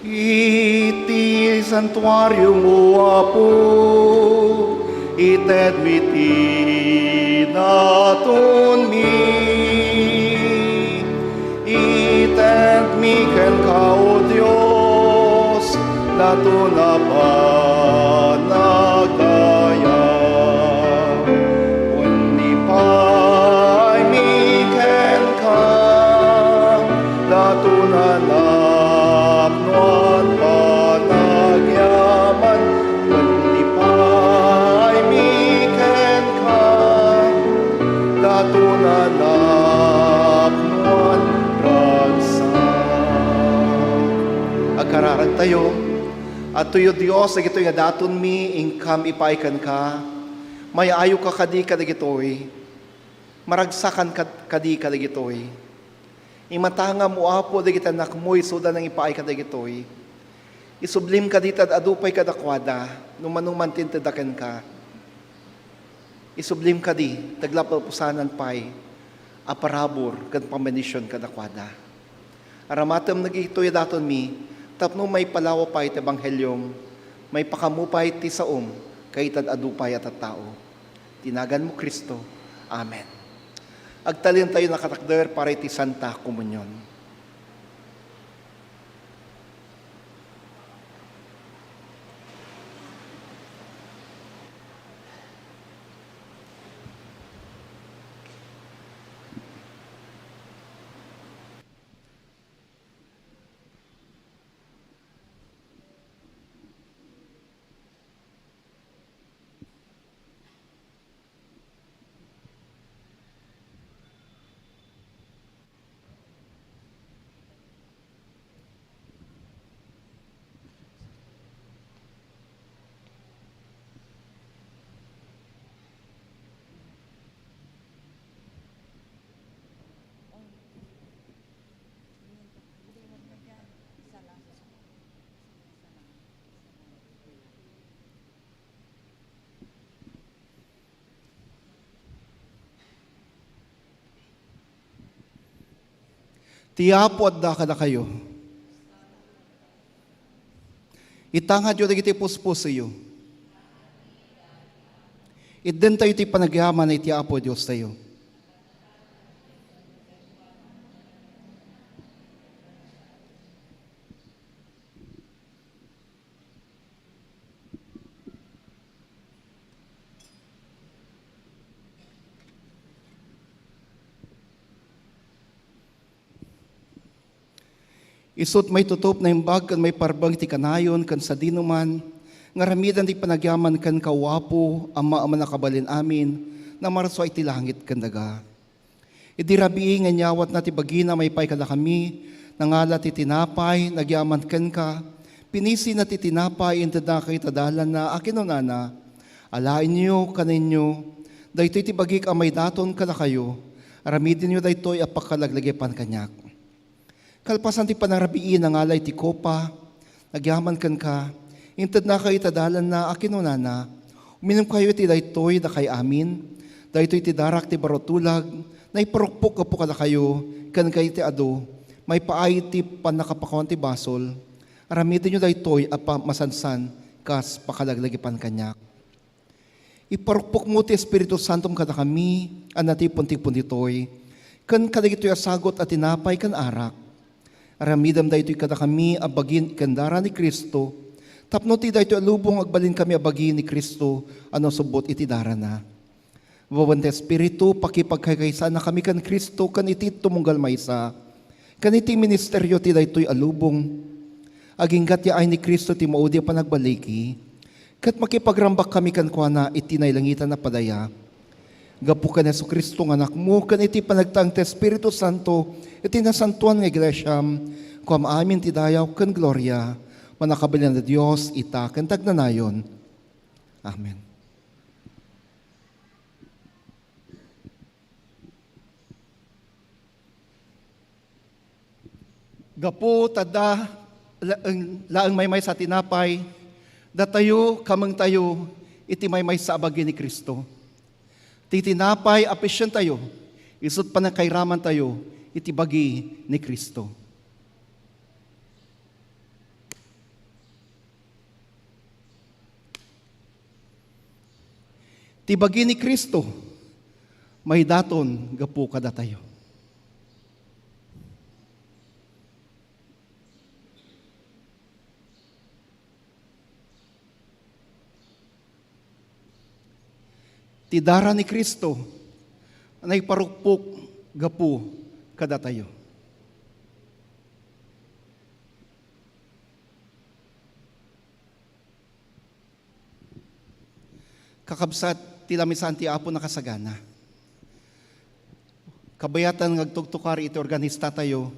Iti santuarium, O Apo, itedmi ti datonmi. Itedmi kenka, O Dios, daton a panagayam. Unipaymi kenka, daton a napnoan panagyaman. Unipaymi kenka, daton a napnoan ragsak. Agkararagtayo. Adtoy, O Dios, dagitoy nga datonmi, inkam ipaay kenka. May-ayoka kadi kadagitoy. Maragsakan kad-, kadi kadagitoy. Imatangam, O Apo, dagiti annakmo isuda nangipaay kadagitoy. Isublim kadi ta ad-adu pay kadakuada, no mano man ti intedda kenka. Isublim kadi, ta aglaplapusanan pay a parabur ken pambendision kadakuada. Aramatem dagitoy a datonmi, tapno maipalawa pay ti ebanghelio, maipakammo pay ti saom, ken ita ad-adu pay a tattao. Ti naganmo, Cristo. Amen. Agtalinaentayo a nakatakder para iti Santa Komunion. Ti Apo adda kadakayo. Itangadyo dagiti puspusoyo. Iddentayo ti panagyaman iti Apo Diostayo. Isut' maitutup, naimbag ken maiparbeng ti kanayon ken sadinoman nga aramiden ti panagyaman kenka, O Apo, Ama a Mannakabalin Amin, namarsua iti langit ken daga. Idi rabii nga inyawatna ti bagina maipaay kadakami, nangala ti tinapay, nagyaman kenka, pinisina ti tinapay, intedna kadakayo ita dalanna a kinunana, Alaenyo, kanenyo, daytoy ti bagik a maidaton kadakayo, aramidenyo daytoy a pakalaglagipan kaniak. Kalpasan ti panangrabii, nangala iti kopa, nagyaman kenka, intedna kadakayo ita dalanna a kinunana, Uminumkayo iti daytoy, dakay amin, daytoy ti darak ti baro a tulag, naiparukpok gapu kadakayo, ken kadagiti adu, maipaay iti pannakapakuan ti basol, aramidenyo daytoy a pa-, masansan kas pakalaglagipan kaniak. Iparukpokmo ti Espiritu Santom kadakami a natipon-tipon ditoy, ken kadagitoy a sagut a tinapay ken arak. Aramidem daytoy kadakami a bagin ken dara ni Cristo, tapno ti daytoy a lubong agbalinkami a bagi ni Cristo a nasubbot iti darana. Babaen ti Espiritu, pakipagkaykaysaannakami ken Cristo ken iti tumunggal maysa, ken iti ministerio ti daytoy a lubong. Agingga ti yaay ni Cristo ti maudi a panagbaligi, ket makipagrambak kami kenkuana iti nailangitan a padaya. Gapu ken Jesu-Cristo nga Anakmo, ken iti panagtaeng ti Espiritu Santo, iti nasantoan nga iglesiam, kuam amin ti dayaw ken gloria, mannakabalin a Dios, ita ken ti agnanayon. Amen. Gapu ta adda laeng, laeng maymaysa a tinapay, datayo kamengtayo iti maymaysa a bagi ni Cristo. Ti tinapay a pisientayo, isut' panangkairamantayo iti bagi ni Cristo. Ti bagi ni Cristo, maidaton gapu kadatayo. Ti dara ni Cristo, naiparukpok gapu kadatayo. Kakabsat, ti lamisaan ti Apo nakasagana. Kabayatan nga agtuktukar iti organistatayo,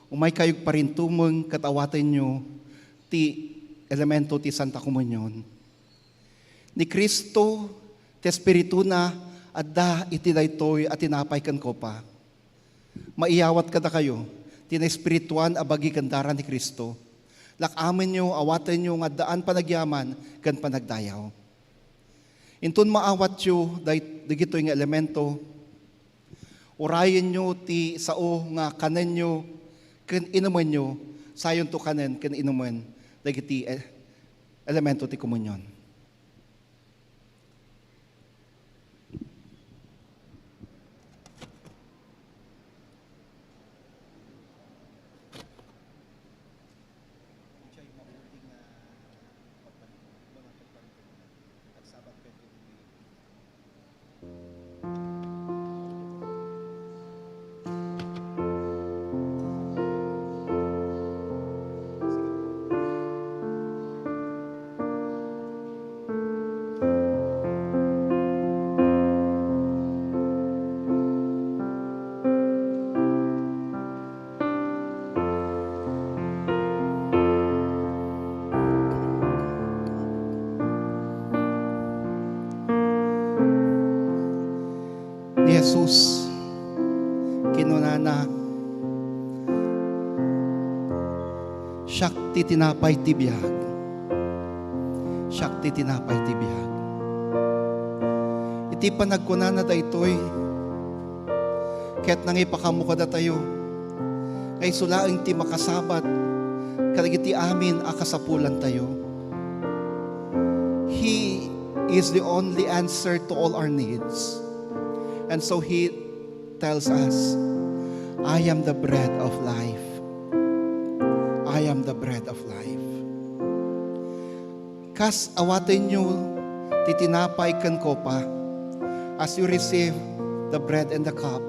umaykayo agparintumeng ket awatenyo ti elemento ti Santa Komunion. Ni Cristo, ti Espirituna, adda iti daytoy a tinapay ken kopa. Maiyawat kadakayo ti naespirituan a bagi ken dara ni Cristo. Lak-amenyo, awatenyo nga addaan panagyaman ken panagdayaw. Inton maawatyo day-, dagitoy nga elemento, urayenyo ti sao nga kanenyo ken inumenyo, sayonto kanen ken inumen dagiti e-, elemento ti komunion. Ni Jesus, kinunana, "Siak ti tinapay ti biag. Siak ti tinapay ti biag." Iti panagkunana daytoy, ket nangipakaammo kadatayo, Isu laeng ti makasabat kadagiti amin a kasapulantayo. He is the only answer to all our needs. And so he tells us, "I am the bread of life. I am the bread of life." Kas awatenyo ti tinapay ken kopa, as you receive the bread and the cup,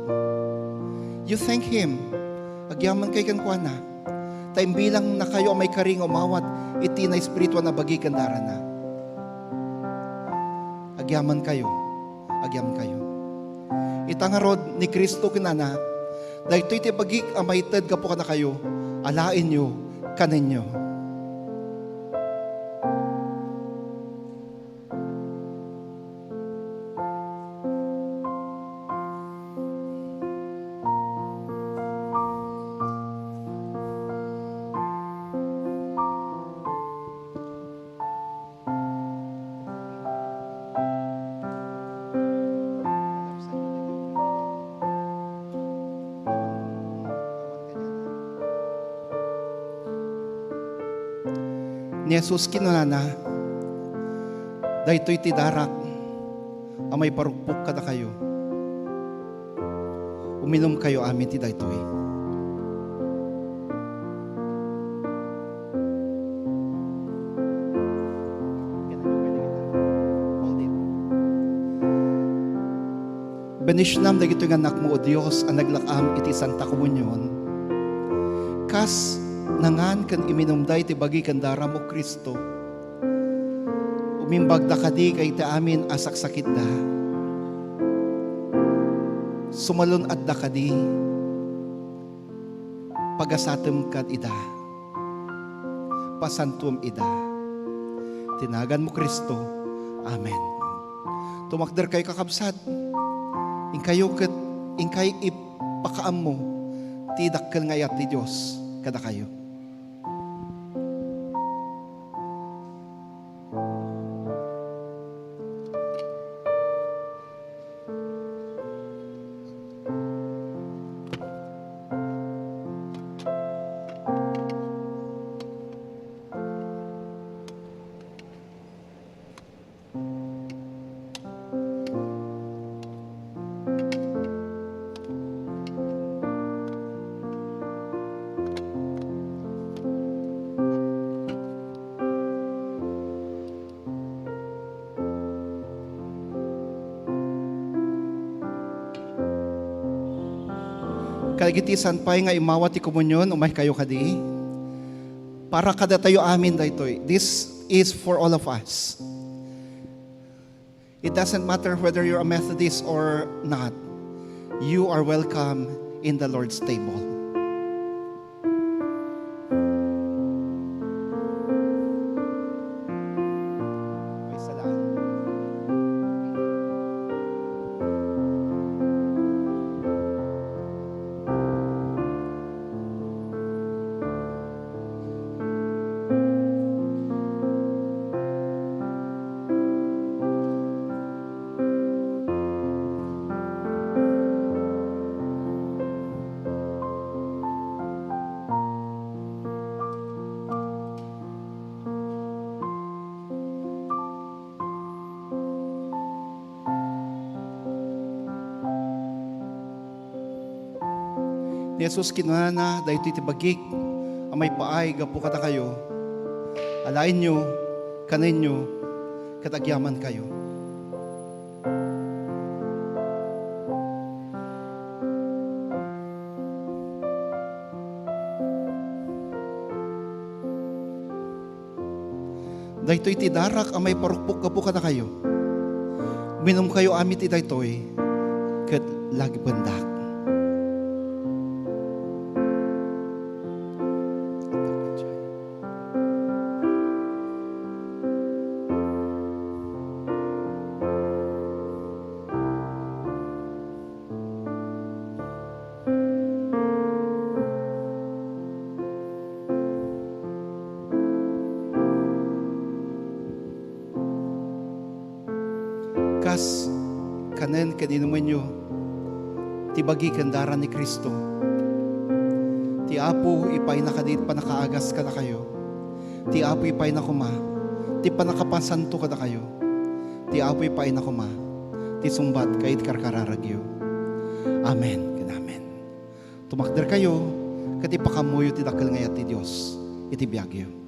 you thank Him. Agyamankayo kenkuana, ta imbilangnakayo a maikari nga umawat iti naespirituan a bagi ken darana. Agyamankayo. Agyamkayo. Ita ngarud ni Cristo kinana, "Daytoy ti bagik a maited gapu kadakayo, alaenyo, kanenyo." Ni Jesus kinunana, "Daytoy ti darak a maiparukpok kadakayo. Uminumkayo amin ti daytoy." Bendisionam dagitoy nga annakmo, O Dios, a naglak-am iti Santa Komunion. Kas nangan ken iminumda iti bagi ken daram, O Cristo, umimbagda kadi kadagiti amin a saksakitda. Sumalun-atda kadi. Pagasatem kad ida. Pasantuem ida. Ti naganmo, Cristo. Amen. Tumakderkayo, kakabsat. Inkayo ket, inkay ipakaammo ti dakkel nga ayat ti Dios kadakayo. Kadagiti saan pay nga immawat ti komunion, umaykayo kadi. Para kadatayo amin daytoy. This is for all of us. It doesn't matter whether you're a Methodist or not. You are welcome in the Lord's table. Ni Jesus kinunana, "Daytoy ti bagik a maipaay gapu kadakayo. Alaenyo, kanenyo, ket agyamankayo." Daytoy ti darak a maiparukpok gapu kadakayo. Uminumkayo amin ti daytoy ket lagipendak. Kas kanen ken inumenyo ti bagi ken daran ni Cristo. Ti Apo ipaayna kadi ti pannakaagas kadakayo. Ti Apo ipaayna koma ti pannakapasanto kadakayo. Ti Apo ipaayna koma ti sungbat kadagiti karkararagyo. Amen ken amen. Tumakderkayo ket ipakammoyo ti dakkel nga ayat ti Dios iti biagyo.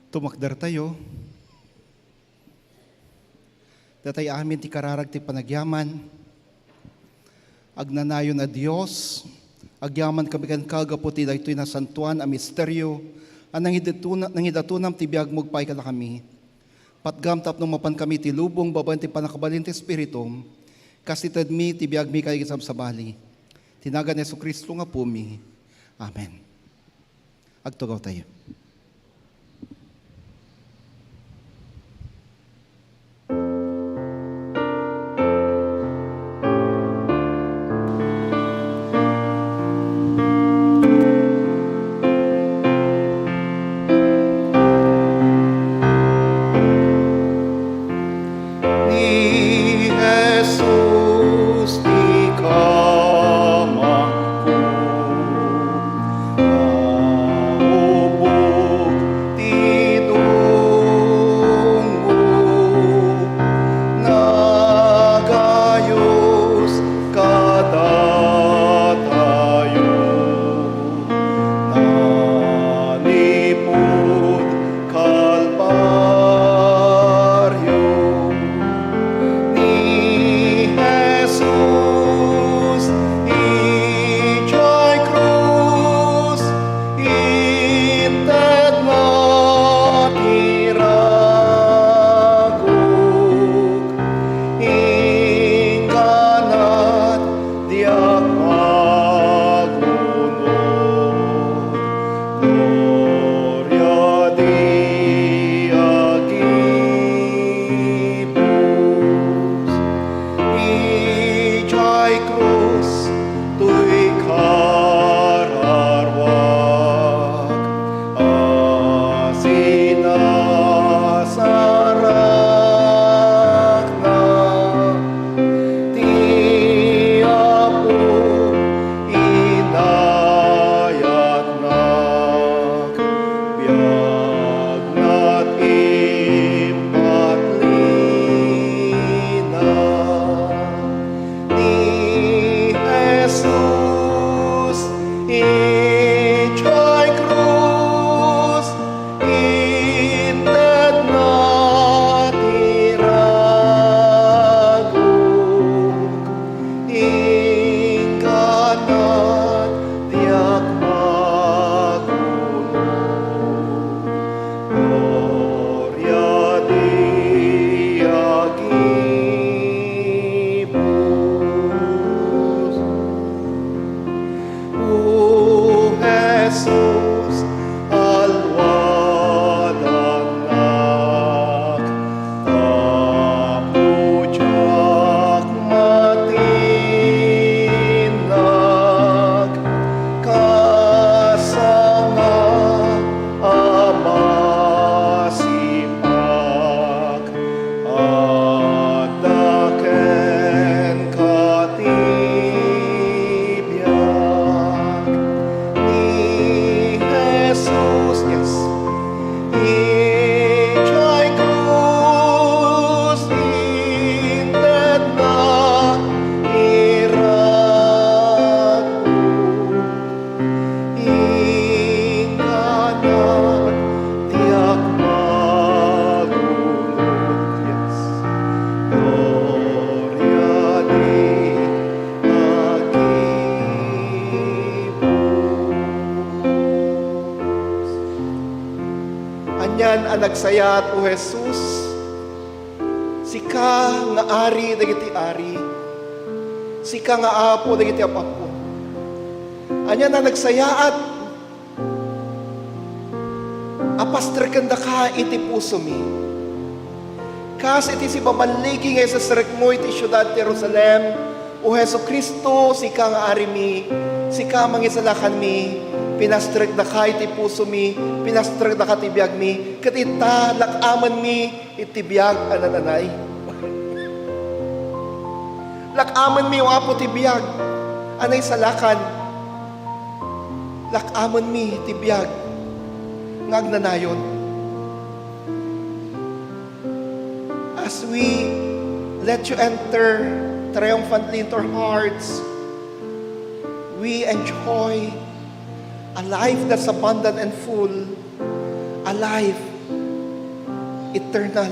Tumakdertayo. Datay amin ti kararag ti panagyaman. Agnanayon a Dios, agyamankami kenka gapu ti daytoy nasantoan a misterio a nangidatuna-, nangidatunam ti biagmo agpaay kadakami. Patgam tapno mapankami iti lubong babaen ti pannakabalin ti Espiritum, kas itedmi ti biagmi kadagiti sabsabali. Ti nagan ni Jesu-Cristo nga Apomi. Amen. Agtugawtayo. Ni Jesus ti kamangko, maubo A nagsayaat, O Jesus, sika nga Ari dagiti ari, sika nga Apo dagiti ap-apo. Ania a nagsayaat a pastrekendaka iti pusomi. Kas iti sibaballigi nga isasrekmo iti siudad ti Jerusalem, O Jesu-Cristo, sika nga Arimi, sika nga Mangisalakanmi, pinastrekdaka iti pusomi, pinastrekdaka ti biagmi, ket ita, lak-amenmi iti biag a nananay. Lak-amenmi, O Apo, ti biag a naisalakan. Lak-amenmi ti biag nga agnanayon. As we let you enter triumphantly into our hearts, we enjoy a life that's abundant and full, a life eternal.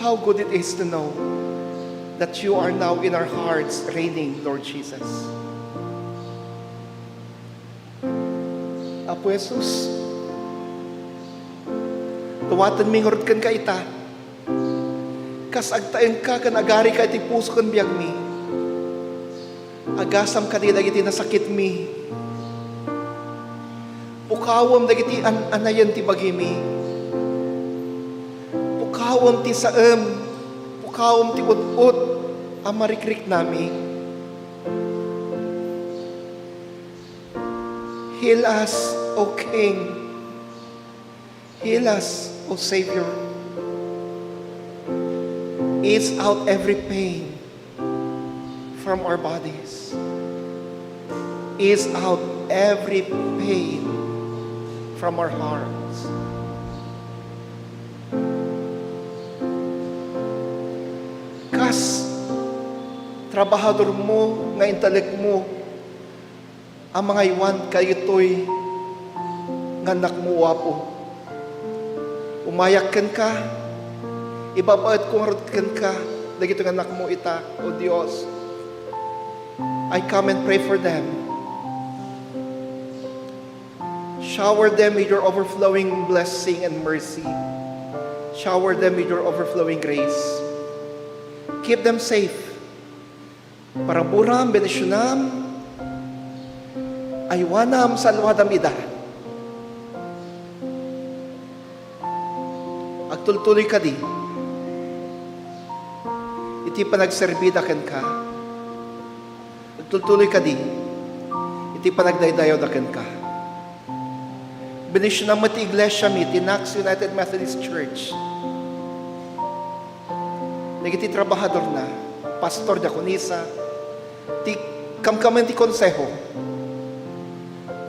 How good it is to know that you are now in our hearts, reigning, Lord Jesus. Apo Jesus, dawatenmi ngarud kenka ita, kas agtaengka ken agarika iti puso ken biagmi. Agasam kadi dagiti nasakitmi. Pukawem dagiti an-anayen ti bagimi. Pukawem ti saem. Pukawem ti ut-ot a marikriknami. Heal us, O King. Heal us, O Savior. Ease out every pain from our bodies. Ease out every pain from our hearts. Kas trabahadormo nga intalekmo, a mangaywan kadagitoy nga annakmo, O Apo. Umayak kenka, ibabaetko ngarud kenka dagitoy nga annakmo ita, O Dios. I come and pray for them. Shower them with your overflowing blessing and mercy. Shower them with your overflowing grace. Keep them safe. Paraburam, bendisyonam, aywanam, salwadam ida. Agtultuloy kadi iti panagserbida kenka. Agtultuloy kadi iti panagdaydayawda kenka. Bendisyonam met ti iglesiami, ti Knox United Methodist Church. Dagiti trabahadorna, pastor, diakonisa, ti kamkamen ti konseho,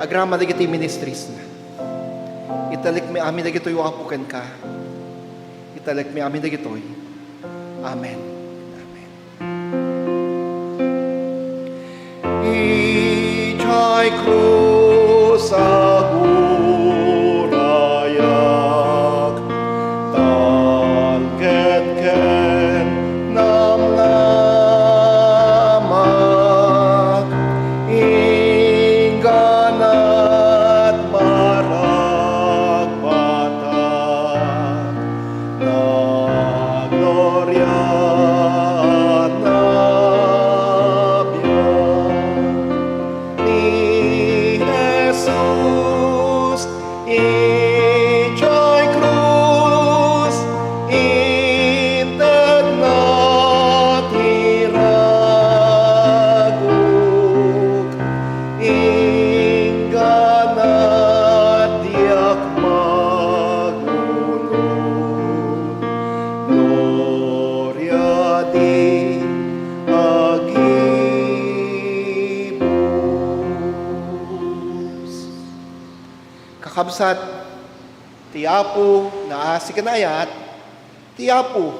agraman dagiti ministriesna. Italekmi amin dagitoy, O Apo, kenka. Italekmi amin dagitoy. Amen. Amen. Idiay krus agurayak, talged ken namnamak, ingganat maragbatak. Nagloria, nabiag ni Jesus, idiay krus, intedna ti raguk. Ingganat diak magunod, gloria di agibus. Kakabsat, ti Apo naasi ken ayat, ti Apo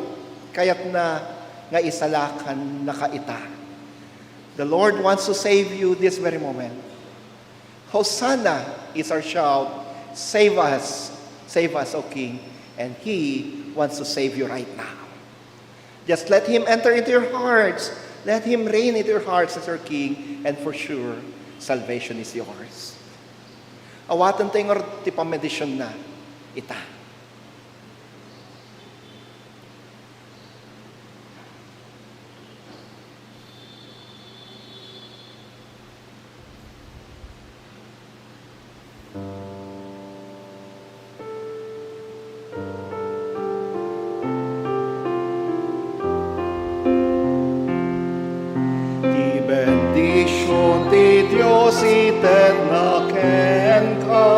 kayatna nga isalakannaka ita. The Lord wants to save you this very moment. Hosanna is our shout. Save us, save us, O King. And He wants to save you right now. Just let Him enter into your hearts. Let Him reign into your hearts as your King. And for sure, salvation is yours. Awaten tayo ngarud ti pamedisionna ita. Ti bendision ti Dios itedna kenka.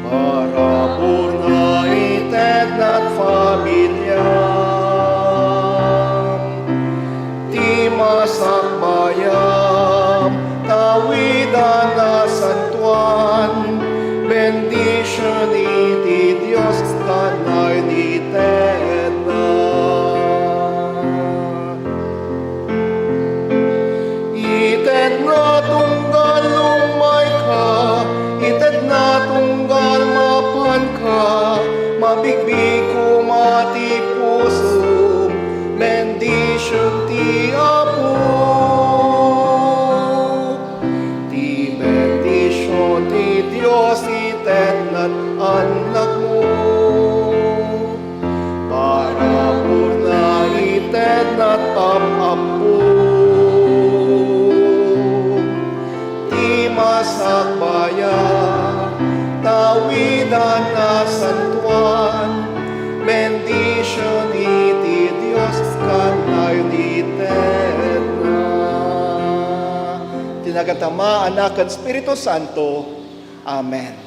Paraburna itednat familiam. Ti masakbayam, tawidan a santuan, bendision iti Dios kanayon itedna. Itedna tunggal umayka, itedna tunggal mapanka, mabigbig koma ti pusom, bendision ti Apo. Ti bendision ti Dios itednat annakmo. Paraburna itednat ap-appo. Ti masakbayam, tawidan a santuan, bendision iti Dios kanayon itedna. Ti nagan ti Ama, Anak, ken Espiritu Santo. Amen.